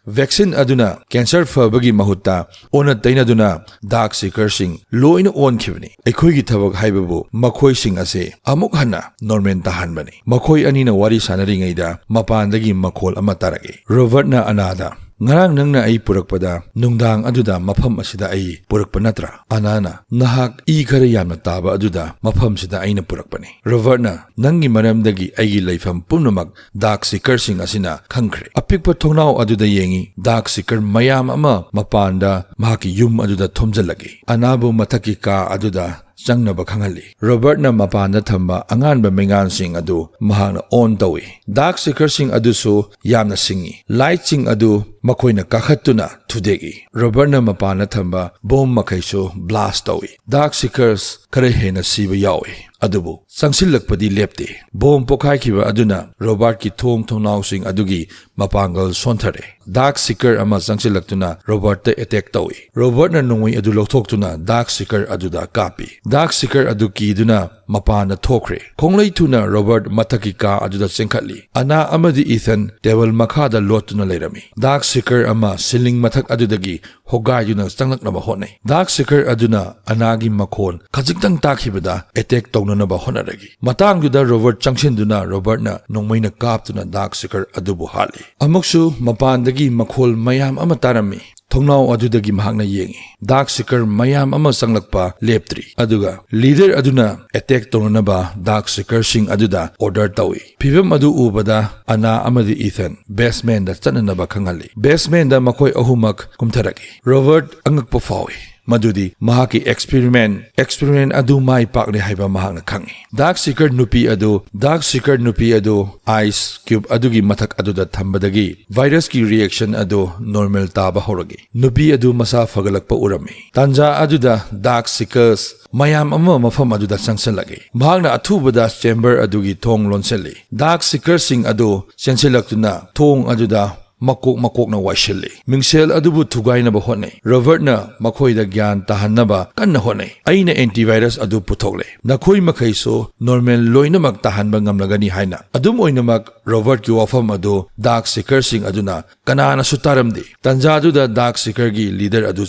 ꯚꯦꯛꯁꯤꯟ ꯑꯗꯨꯅ ꯀꯦꯟꯁꯔ ꯐꯕꯒꯤ ꯃꯍꯨꯠꯇ ꯑꯣꯟꯅ ꯇꯩꯅꯗꯨꯅ ꯗꯥꯔꯛ ꯁꯤꯀꯔꯁꯤꯡ ꯂꯣꯏꯅ ꯑꯣꯟꯈꯤꯕꯅꯤ꯫ ꯑꯩꯈꯣꯏꯒꯤ ꯊꯕꯛ ꯍꯥꯏꯕꯕꯨ ꯃꯈꯣꯏꯁꯤꯡ ꯑꯁꯤ ꯑꯃꯨꯛ ꯍꯟꯅ ꯅꯣꯔꯃꯦꯜ ꯇꯥꯍꯟꯕꯅꯤ꯫" ꯃꯈꯣꯏ ꯑꯅꯤꯅ ꯋꯥꯔꯤ ꯁꯥꯟꯅꯔꯤꯉꯩꯗ ꯃꯄꯥꯟꯗꯒꯤ ꯃꯈꯣꯜ ꯑꯃ ꯇꯥꯔꯛꯏ꯫ ꯔꯣꯕꯔꯠꯅ ꯑꯅꯥꯗ, "ꯉꯔꯥꯡ ꯅꯪꯅ ꯑꯩ ꯄꯨꯔꯛꯄꯗ ꯅꯨꯡꯗꯥꯡ ꯑꯗꯨꯗ ꯃꯐꯝ ꯑꯁꯤꯗ ꯑꯩ ꯄꯨꯔꯛꯄ ꯅꯠꯇ꯭ꯔꯥ?" ꯑꯅꯥꯅ, "ꯅꯍꯥꯛ ꯏ ꯈꯔ ꯌꯥꯝꯅ ꯇꯥꯕ ꯑꯗꯨꯗ ꯃꯐꯝꯁꯤꯗ ꯑꯩꯅ ꯄꯨꯔꯛꯄꯅꯤ꯫" ꯔꯣꯕꯔꯠꯅ, "ꯅꯪꯒꯤ ꯃꯔꯝꯗꯒꯤ ꯑꯩꯒꯤ ꯂꯩꯐꯝ ꯄꯨꯝꯅꯃꯛ ꯗꯥꯔꯛ ꯁꯤꯀꯔꯁꯤꯡ ꯑꯁꯤꯅ ꯈꯪꯈ꯭ꯔꯦ꯫" ꯑꯄꯤꯛꯄ ꯊꯣꯡꯅꯥꯎ ꯑꯗꯨꯗ ꯌꯦꯡꯏ, ꯗꯥꯔꯛ ꯁꯤꯀꯔ ꯃꯌꯥꯝ ꯑꯃ ꯃꯄꯥꯟꯗ ꯃꯍꯥꯛꯀꯤ ꯌꯨꯝ ꯑꯗꯨꯗ ꯊꯣꯝꯖꯤꯜꯂꯛꯏ꯫ ꯑꯅꯥꯕꯨ ꯃꯊꯛꯀꯤ ꯀꯥ ꯑꯗꯨꯗ ꯆꯪꯅꯕ ꯈꯪꯍꯜꯂꯤ꯫ ꯔꯣꯕꯔꯠꯅ ꯃꯄꯥꯟꯗ ꯊꯝꯕ ꯑꯉꯥꯟꯕ ꯃꯩꯉꯥꯟꯁꯤꯡ ꯑꯗꯨ ꯃꯍꯥꯛꯅ ꯑꯣꯟ ꯇꯧꯏ꯫ ꯗꯥꯔꯛ ꯁꯤꯀꯔꯁꯤꯡ ꯑꯗꯨꯁꯨ ꯌꯥꯝꯅ ꯁꯤꯡꯏ꯫ ꯂꯥꯏꯠꯁꯤꯡ ꯑꯗꯨ ꯃꯈꯣꯏꯅ ꯀꯥꯈꯠꯇꯨꯅ ꯊꯨꯗꯦꯛꯏ꯫ ꯔꯣꯕꯔꯠꯅ ꯃꯄꯥꯟꯗ ꯊꯝꯕ ꯕꯣꯝ ꯃꯈꯩꯁꯨ ꯕ꯭ꯂꯥꯁ ꯇꯧꯏ꯫ ꯗꯥꯔꯛ ꯁꯤꯀꯔꯁ ꯈꯔ ꯍꯦꯟꯅ ꯁꯤꯕ ꯌꯥꯎꯏ, ꯑꯗꯨꯕꯨ ꯆꯪꯁꯤꯜꯂꯛꯄꯗꯤ ꯂꯦꯞꯇꯦ꯫ ꯕꯣꯝ ꯄꯣꯈꯥꯏꯈꯤꯕ ꯑꯗꯨꯅ ꯔꯣꯕꯔꯠꯀꯤ ꯊꯣꯡ ꯊꯣꯡꯅꯥꯎꯁꯤꯡ ꯑꯗꯨꯒꯤ ꯃꯄꯥꯡꯒꯜ ꯁꯣꯟꯊꯔꯦ꯫ ꯗꯥꯔꯛ ꯁꯤꯀꯔ ꯑꯃ ꯆꯪꯁꯤꯜꯂꯛꯇꯨꯅ ꯔꯣꯕꯔꯠꯇ ꯑꯦꯇꯦꯛ ꯇꯧꯏ꯫ ꯔꯣꯕꯔꯠꯅ ꯅꯣꯡꯃꯩ ꯑꯗꯨ ꯂꯧꯊꯣꯛꯇꯨꯅ ꯗꯥꯔꯛ ꯁꯤꯀꯔ ꯑꯗꯨꯗ ꯀꯥꯞꯄꯤ꯫ ꯗꯥꯔꯛ ꯁꯤꯀꯔ ꯑꯗꯨ ꯀꯤꯗꯨꯅ ꯃꯄꯥꯟꯗ ꯊꯣꯛꯈ꯭ꯔꯦ꯫ ꯈꯣꯡꯂꯩ ꯊꯨꯅ ꯔꯣꯕꯔꯠ ꯃꯊꯛꯀꯤ ꯀꯥ ꯑꯗꯨꯗ ꯆꯦꯟꯈꯠꯂꯤ꯫ ꯑꯅꯥ ꯑꯃꯗꯤ ꯏꯊꯟ ꯇꯦꯕꯜ ꯃꯈꯥꯗ ꯂꯣꯠꯇꯨꯅ ꯂꯩꯔꯝꯃꯤ꯫ ꯗꯥꯔꯛ ꯁꯤꯀꯔ ꯑꯃ ꯁꯤꯂꯤꯡ ꯃꯊꯛ ꯑꯗꯨꯗꯒꯤ ꯍꯣꯒꯥꯏꯗꯨꯅ ꯆꯪꯂꯛꯅꯕ ꯍꯣꯠꯅꯩ꯫ ꯗꯥꯔꯛ ꯁꯤꯀꯔ ꯑꯗꯨꯅ ꯑꯅꯥꯒꯤ ꯃꯈꯣꯟ ꯈꯖꯤꯛꯇꯪ ꯇꯥꯈꯤꯕꯗ ꯑꯦꯇꯦꯛ ꯇꯧꯅꯅꯕ ꯍꯣꯠꯅꯔꯛꯏ꯫ ꯃꯇꯥꯡꯗꯨꯗ ꯔꯣꯕꯔꯠ ꯆꯪꯁꯤꯟꯗꯨꯅ ꯔꯣꯕꯔꯠꯅ ꯅꯣꯡꯃꯩꯅ ꯀꯥꯞꯇꯨꯅ ꯗꯥꯔꯛ ꯁꯤꯀꯔ ꯑꯗꯨꯕꯨ ꯍꯥꯠꯂꯤ꯫ ꯑꯃꯨꯛꯁꯨ ꯃꯄꯥꯟꯗꯒꯤ ꯃꯈꯣꯜ ꯃꯌꯥꯝ ꯑꯃ ꯇꯥꯔꯝꯃꯤ꯫ ꯊꯣꯡꯅꯥꯎ ꯑꯗꯨꯗꯒꯤ ꯃꯍꯥꯛꯅ ꯌꯦꯡꯏ꯫ ꯗꯥꯔꯛ ꯁꯤꯀꯔ ꯃꯌꯥꯝ ꯑꯃ ꯆꯪꯂꯛꯄ ꯂꯦꯞꯇ꯭ꯔꯤ꯫ ꯑꯗꯨꯒ ꯂꯤꯗꯔ ꯑꯗꯨꯅ ꯑꯦꯇꯦꯛ ꯇꯧꯅꯅꯕ ꯗꯥꯔꯛ ꯁꯤꯀꯔꯁꯤꯡ ꯑꯗꯨꯗ ꯑꯣꯔꯗꯔ ꯇꯧꯏ꯫ ꯐꯤꯚꯝ ꯑꯗꯨ ꯎꯕꯗ ꯑꯅꯥ ꯑꯃꯗꯤ ꯏꯊꯟ ꯕꯦꯁꯃꯦꯟꯗ ꯆꯠꯅꯅꯕ ꯈꯪꯍꯜꯂꯤ꯫ ꯕꯦꯁꯃꯦꯟꯗ ꯃꯈꯣꯏ ꯑꯍꯨꯝꯃꯛ ꯀꯨꯝꯊꯔꯛꯏ꯫ ꯔꯣꯕꯔꯠ ꯑꯉꯛꯄ ꯐꯥꯎꯏ꯫ ꯃꯗꯨꯗꯤ ꯃꯍꯥꯛꯀꯤ ꯑꯦꯛꯁꯄꯦꯔꯤꯃꯦꯟ, ꯑꯦꯛꯁꯄꯦꯔꯤꯃꯦꯟ ꯑꯗꯨ ꯃꯥꯏ ꯄꯥꯛꯂꯦ ꯍꯥꯏꯕ ꯃꯍꯥꯛꯅ ꯈꯪꯏ꯫ ꯗꯥꯔꯛ ꯁꯤꯀꯔ ꯅꯨꯄꯤ ꯑꯗꯨ, ꯗꯥꯔꯛ ꯁꯤꯀꯔ ꯅꯨꯄꯤ ꯑꯗꯨ ꯑꯥꯏꯁ ꯀ꯭ꯌꯨꯕ ꯑꯗꯨꯒꯤ ꯃꯊꯛ ꯑꯗꯨꯗ ꯊꯝꯕꯗꯒꯤ ꯚꯥꯏꯔꯁꯀꯤ ꯔꯤꯑꯦꯛꯁꯟ ꯑꯗꯨ ꯅꯣꯔꯃꯦꯜ ꯇꯥꯕ ꯍꯧꯔꯛꯏ꯫ ꯅꯨꯄꯤ ꯑꯗꯨ ꯃꯁꯥ ꯐꯒꯠꯂꯛꯄ ꯎꯔꯝꯃꯤ꯫ ꯇꯥꯟꯖꯥ ꯑꯗꯨꯗ ꯗꯥꯔꯛ ꯁꯤꯀꯔꯁ ꯃꯌꯥꯝ ꯑꯃ ꯃꯐꯝ ꯑꯗꯨꯗ ꯆꯪꯁꯤꯜꯂꯛꯏ꯫ ꯃꯍꯥꯛꯅ ꯑꯊꯨꯕꯗ ꯆꯦꯝꯕꯔ ꯑꯗꯨꯒꯤ ꯊꯣꯡ ꯂꯣꯟꯁꯤꯜꯂꯤ꯫ ꯗꯥꯔꯛ ꯁꯤꯀꯔꯁꯤꯡ ꯑꯗꯨ ꯆꯦꯟꯁꯤꯜꯂꯛꯇꯨꯅ ꯊꯣꯡ ꯑꯗꯨꯗ ꯃꯀꯣꯛ ꯃꯀꯣꯛꯅ ꯋꯥꯏꯁꯤꯜꯂꯤ꯫ ꯃꯤꯡꯁꯦꯜ ꯑꯗꯨꯕꯨ ꯊꯨꯒꯥꯏꯅꯕ ꯍꯣꯠꯅꯩ꯫ ꯔꯣꯕꯔꯠꯅ ꯃꯈꯣꯏꯗ ꯒ꯭ꯌꯥꯟ ꯇꯥꯍꯟꯅꯕ ꯀꯟꯅ ꯍꯣꯠꯅꯩ꯫ "ꯑꯩꯅ ꯑꯦꯟꯇꯤꯚꯥꯏꯔꯁ ꯑꯗꯨ ꯄꯨꯊꯣꯛꯂꯦ꯫ ꯅꯈꯣꯏ ꯃꯈꯩꯁꯨ ꯅꯣꯔꯃꯦꯜ ꯂꯣꯏꯅꯃꯛ ꯇꯥꯍꯟꯕ ꯉꯝꯂꯒꯅꯤ" ꯍꯥꯏꯅ꯫ ꯑꯗꯨꯝ ꯑꯣꯏꯅꯃꯛ, ꯔꯣꯕꯔꯠꯀꯤ ꯋꯥꯐꯝ ꯑꯗꯨ ꯗꯥꯔꯛ ꯁꯤꯀꯔꯁꯤꯡ ꯑꯗꯨꯅ ꯀꯅꯥꯅꯁꯨ ꯇꯥꯔꯝꯗꯦ꯫ ꯇꯥꯟꯖꯥꯗꯨꯗ ꯗꯥꯔꯛ ꯁꯤꯀꯔꯒꯤ ꯂꯤꯗꯔ ꯑꯗꯨ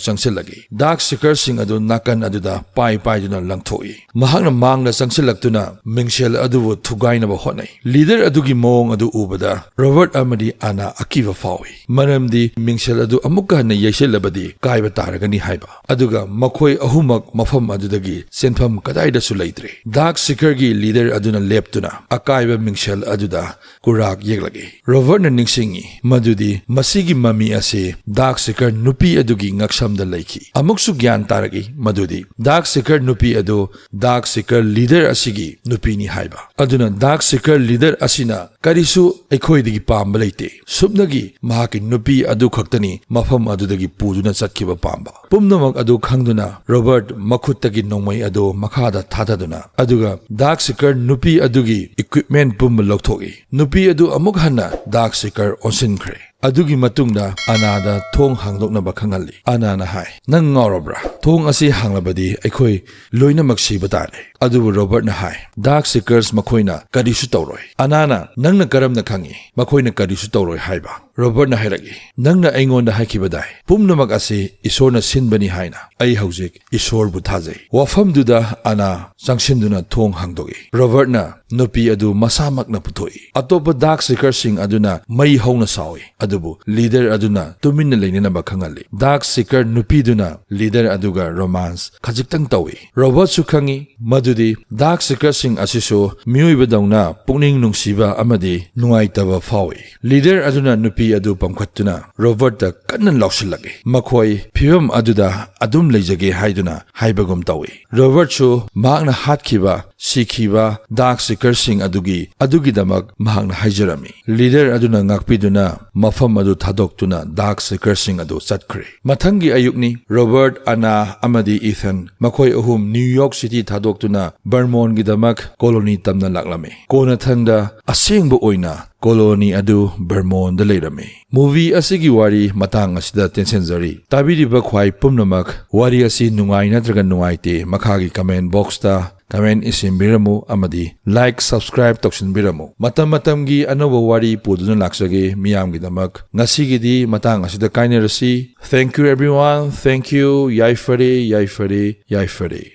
ꯆꯪꯁꯤꯜꯂꯛꯏ꯫ ꯗꯥꯔꯛ ꯁꯤꯀꯔꯁꯤꯡ ꯑꯗꯨ ꯅꯥꯀꯟ ꯑꯗꯨꯗ ꯄꯥꯏ ꯄꯥꯏꯗꯨꯅ ꯂꯪꯊꯣꯛꯏ꯫ ꯃꯍꯥꯛꯅ ꯃꯥꯡꯗ ꯆꯪꯁꯤꯜꯂꯛꯇꯨꯅ ꯃꯤꯡꯁꯦꯜ ꯑꯗꯨꯕꯨ ꯊꯨꯒꯥꯏꯅꯕ ꯍꯣꯠꯅꯩ꯫ ꯂꯤꯗꯔ ꯑꯗꯨꯒꯤ ꯃꯑꯣꯡ ꯑꯗꯨ ꯎꯕꯗ ꯔꯣꯕꯔꯠ ꯑꯃꯗꯤ ꯑꯅꯥ ꯑꯀꯤꯕ ꯐꯥꯎꯏ, ꯃꯔꯝꯗꯤ ꯃꯤꯡꯁꯦꯜ ꯑꯗꯨ ꯑꯃꯨꯛꯀ ꯍꯟꯅ ꯌꯩꯁꯤꯜꯂꯕꯗꯤ ꯀꯥꯏꯕ ꯇꯥꯔꯒꯅꯤ ꯍꯥꯏꯕ꯫ ꯑꯗꯨꯒ ꯃꯈꯣꯏ ꯑꯍꯨꯝꯃꯛ ꯃꯐꯝ ꯑꯗꯨꯗꯒꯤ ꯆꯦꯟꯐꯝ ꯀꯗꯥꯏꯗꯁꯨ ꯂꯩꯇ꯭ꯔꯦ꯫ ꯗꯥꯔꯛ ꯁꯤꯀꯔꯒꯤ ꯂꯤꯗꯔ ꯑꯗꯨꯅ ꯂꯦꯞꯇꯨꯅ ꯑꯀꯥꯏꯕ ꯃꯤꯡꯁꯦꯜ ꯑꯗꯨꯗ ꯀꯨꯔꯥꯛ ꯌꯦꯛꯂꯛꯏ꯫ ꯔꯣꯕꯔꯠꯅ ꯅꯤꯡꯁꯤꯡꯉꯤ ꯃꯗꯨꯗꯤ ꯃꯁꯤꯒꯤ ꯃꯃꯤ ꯑꯁꯤ ꯗꯥꯔꯛ ꯁꯤꯀꯔ ꯅꯨꯄꯤ ꯑꯗꯨꯒꯤ ꯉꯛꯁꯝꯗ ꯂꯩꯈꯤ꯫ ꯑꯃꯨꯛꯁꯨ ꯒ꯭ꯌꯥꯟ ꯇꯥꯔꯛꯏ ꯃꯗꯨꯗꯤ ꯗꯥꯔꯛ ꯁꯤꯀꯔ ꯅꯨꯄꯤ ꯑꯗꯨ ꯗꯥꯔꯛ ꯁꯤꯀꯔ ꯂꯤꯗꯔ ꯑꯁꯤꯒꯤ ꯅꯨꯄꯤꯅꯤ ꯍꯥꯏꯕ꯫ ꯑꯗꯨꯅ ꯗꯥꯔꯛ ꯁꯤꯀꯔ ꯂꯤꯗꯔ ꯑꯁꯤꯅ ꯀꯔꯤꯁꯨ ꯑꯩꯈꯣꯏꯗꯒꯤ ꯄꯥꯝꯕ ꯂꯩꯇꯦ꯫ ꯁꯨꯞꯅꯒꯤ ꯃꯍꯥꯛꯀꯤ ꯅꯨꯄꯤ ꯑꯗꯨ ꯈꯛꯇꯅꯤ ꯃꯐꯝ ꯑꯗꯨꯗꯒꯤ ꯄꯨꯗꯨꯅ ꯆꯠꯈꯤꯕ ꯄꯥꯝꯕ꯫ ꯄꯨꯝꯅꯃꯛ ꯑꯗꯨ ꯈꯪꯗꯨꯅ ꯔꯣꯕꯔꯠ ꯃꯈꯨꯠꯇꯒꯤ ꯅꯣꯡꯃꯩ ꯑꯗꯨ ꯃꯈꯥꯗ ꯊꯥꯗꯗꯨꯅ, ꯑꯗꯨꯒ ꯗꯥꯔꯛ ꯁꯤꯀꯔ ꯅꯨꯄꯤ ꯑꯗꯨꯒꯤ ꯏꯀ꯭ꯋꯤꯞꯃꯦꯟ ꯄꯨꯝꯕ ꯂꯧꯊꯣꯛꯏ꯫ ꯅꯨꯄꯤ ꯑꯗꯨ ꯑꯃꯨꯛ ꯍꯟꯅ ꯗꯥꯔꯛ ꯁꯤꯀꯔ ꯑꯣꯟꯁꯤꯟꯈ꯭ꯔꯦ꯫ ꯑꯗꯨꯒꯤ ꯃꯇꯨꯡꯗ ꯑꯅꯥꯗ ꯊꯣꯡ ꯍꯥꯡꯗꯣꯛꯅꯕ ꯈꯪꯍꯜꯂꯤ꯫ ꯑꯅꯥꯅ ꯍꯥꯏ, "ꯅꯪ ꯉꯥꯎꯔꯕ꯭ꯔꯥ? ꯊꯣꯡ ꯑꯁꯤ ꯍꯥꯡꯂꯕꯗꯤ ꯑꯩꯈꯣꯏ ꯂꯣꯏꯅꯃꯛ ꯁꯤꯕ ꯇꯥꯔꯦ꯫" ꯑꯗꯨꯕꯨ ꯔꯣꯕꯔꯠꯅ ꯍꯥꯏ, "ꯗꯥꯔꯛ ꯁꯤꯀꯔꯁ ꯃꯈꯣꯏꯅ ꯀꯔꯤꯁꯨ ꯇꯧꯔꯣꯏ꯫" ꯑꯅꯥꯅ, "ꯅꯪꯅ ꯀꯔꯝꯅ ꯈꯪꯏ ꯃꯈꯣꯏꯅ ꯀꯔꯤꯁꯨ ꯇꯧꯔꯣꯏ ꯍꯥꯏꯕ?" ꯔꯣꯕꯔꯠꯅ ꯍꯥꯏꯔꯛꯏ, "ꯅꯪꯅ ꯑꯩꯉꯣꯟꯗ ꯍꯥꯏꯈꯤꯕꯗꯥꯏ, ꯄꯨꯝꯅꯃꯛ ꯑꯁꯤ ꯏꯁꯣꯔꯅ ꯁꯤꯟꯕꯅꯤ ꯍꯥꯏꯅ꯫ ꯑꯩ ꯍꯧꯖꯤꯛ ꯏꯁꯣꯔꯕꯨ ꯊꯥꯖꯩ꯫" ꯋꯥꯐꯝꯗꯨꯗ ꯑꯅꯥ ꯆꯪꯁꯤꯟꯗꯨꯅ ꯊꯣꯡ ꯍꯥꯡꯗꯣꯛꯏ꯫ ꯔꯣꯕꯔꯠꯅ ꯅꯨꯄꯤ ꯑꯗꯨ ꯃꯁꯥꯃꯛꯅ ꯄꯨꯊꯣꯛꯏ꯫ ꯑꯇꯣꯞꯄ ꯗꯥꯔꯛ ꯁꯤꯀꯔꯁꯤꯡ ꯑꯗꯨꯅ ꯃꯩ ꯍꯧꯅ ꯁꯥꯎꯏ, ꯑꯗꯨꯕꯨ ꯂꯤꯗꯔ ꯑꯗꯨꯅ ꯇꯨꯃꯤꯟꯅ ꯂꯩꯅꯅꯕ ꯈꯪꯍꯜꯂꯤ꯫ ꯗꯥꯔꯛ ꯁꯤꯀꯔ ꯅꯨꯄꯤꯗꯨꯅ ꯂꯤꯗꯔ ꯑꯗꯨꯒ ꯔꯣꯃꯥꯟꯁ ꯈꯖꯤꯛꯇꯪ ꯇꯧꯏ꯫ ꯔꯣꯕꯔꯠꯁꯨ ꯈꯪꯏ ꯃꯗꯨꯗꯤ ꯗꯥꯔꯛ ꯁꯤꯀꯔꯁꯤꯡ ꯑꯁꯤꯁꯨ ꯃꯤꯑꯣꯏꯕꯗꯧꯅ ꯄꯨꯛꯅꯤꯡ ꯅꯨꯡꯁꯤꯕ ꯑꯃꯗꯤ ꯅꯨꯡꯉꯥꯏꯇꯕ ꯐꯥꯎꯏ꯫ ꯂꯤꯗꯔ ꯑꯗꯨꯅ ꯅꯨꯄꯤ ꯑꯗꯨ ꯄꯝꯈꯠꯇꯨꯅ ꯔꯣꯕꯔꯠꯇ ꯀꯟꯅ ꯂꯥꯎꯁꯤꯜꯂꯛꯏ, ꯃꯈꯣꯏ ꯐꯤꯚꯝ ꯑꯗꯨꯗ ꯑꯗꯨꯝ ꯂꯩꯖꯒꯦ ꯍꯥꯏꯗꯨꯅ ꯍꯥꯏꯕꯒꯨꯝ ꯇꯧꯏ꯫ ꯔꯣꯕꯔꯠꯁꯨ ꯃꯍꯥꯛꯅ ꯍꯥꯠꯈꯤꯕ, ꯁꯤꯈꯤꯕ ꯗꯥꯔꯛ ꯁꯤꯀꯔꯁꯤꯡ ꯑꯗꯨꯒꯤ, ꯑꯗꯨꯒꯤꯗꯃꯛ ꯃꯍꯥꯛꯅ ꯍꯥꯏꯖꯔꯝꯃꯤ꯫ ꯂꯤꯗꯔ ꯑꯗꯨꯅ ꯉꯥꯛꯄꯤꯗꯨꯅ ꯃꯐꯝ ꯑꯗꯨ ꯊꯥꯗꯣꯛꯇꯨꯅ ꯗꯥꯔꯛ ꯁꯤꯀꯔꯁꯤꯡ ꯑꯗꯨ ꯆꯠꯈ꯭ꯔꯦ꯫ ꯃꯊꯪꯒꯤ ꯑꯌꯨꯛꯅꯤ꯫ ꯔꯣꯕꯔꯠ, ꯑꯅꯥ ꯑꯃꯗꯤ ꯏꯊꯟ, ꯃꯈꯣꯏ ꯑꯍꯨꯝ ꯅ꯭ꯌꯨ ꯌꯣꯔꯛ ꯁꯤꯇꯤ ꯊꯥꯗꯣꯛꯇꯨꯅ ꯕꯔꯃꯣꯟꯒꯤꯗꯃꯛ ꯀꯣꯂꯣꯅꯤ ꯇꯝꯅ ꯂꯥꯛꯂꯝꯃꯤ꯫ ꯀꯣꯟꯅꯊꯪꯗ ꯑꯁꯦꯡꯕ ꯑꯣꯏꯅ ꯀꯣꯂꯣꯅꯤ ꯑꯗꯨ ꯕꯔꯃꯣꯟꯗ ꯂꯩꯔꯝꯃꯤ꯫ ꯃꯨꯚꯤ ꯑꯁꯤꯒꯤ ꯋꯥꯔꯤ ꯃꯇꯥꯡ ꯑꯁꯤꯗ ꯇꯦꯟꯁꯤꯟꯖꯔꯤ꯫ ꯇꯥꯕꯤꯔꯤꯕ ꯈ꯭ꯋꯥꯏ ꯄꯨꯝꯅꯃꯛ, ꯋꯥꯔꯤ ꯑꯁꯤ ꯅꯨꯡꯉꯥꯏ ꯅꯠꯇ꯭ꯔꯒ ꯅꯨꯡꯉꯥꯏꯇꯦ ꯃꯈꯥꯒꯤ ꯀꯃꯦꯟ ꯕꯣꯛꯁꯇ ꯀꯃꯦꯟ ꯏꯁꯤꯟꯕꯤꯔꯝꯃꯨ ꯑꯃꯗꯤ ꯂꯥꯏꯛ, ꯁꯕꯁꯀ꯭ꯔꯥꯏꯕ ꯇꯧꯁꯤꯟꯕꯤꯔꯝꯃꯨ꯫ ꯃꯇꯝ ꯃꯇꯝꯒꯤ ꯑꯅꯧꯕ ꯋꯥꯔꯤ ꯄꯨꯗꯨꯅ ꯂꯥꯛꯆꯒꯦ ꯃꯤꯌꯥꯝꯒꯤꯗꯃꯛ꯫ ꯉꯁꯤꯒꯤꯗꯤ ꯃꯇꯥꯡ ꯑꯁꯤꯗ ꯀꯥꯏꯅꯔꯁꯤ꯫ Thank you everyone, thank you꯫ ꯌꯥꯏꯐꯔꯦ, ꯌꯥꯏꯐꯔꯦ, ꯌꯥꯏꯐꯔꯦ꯫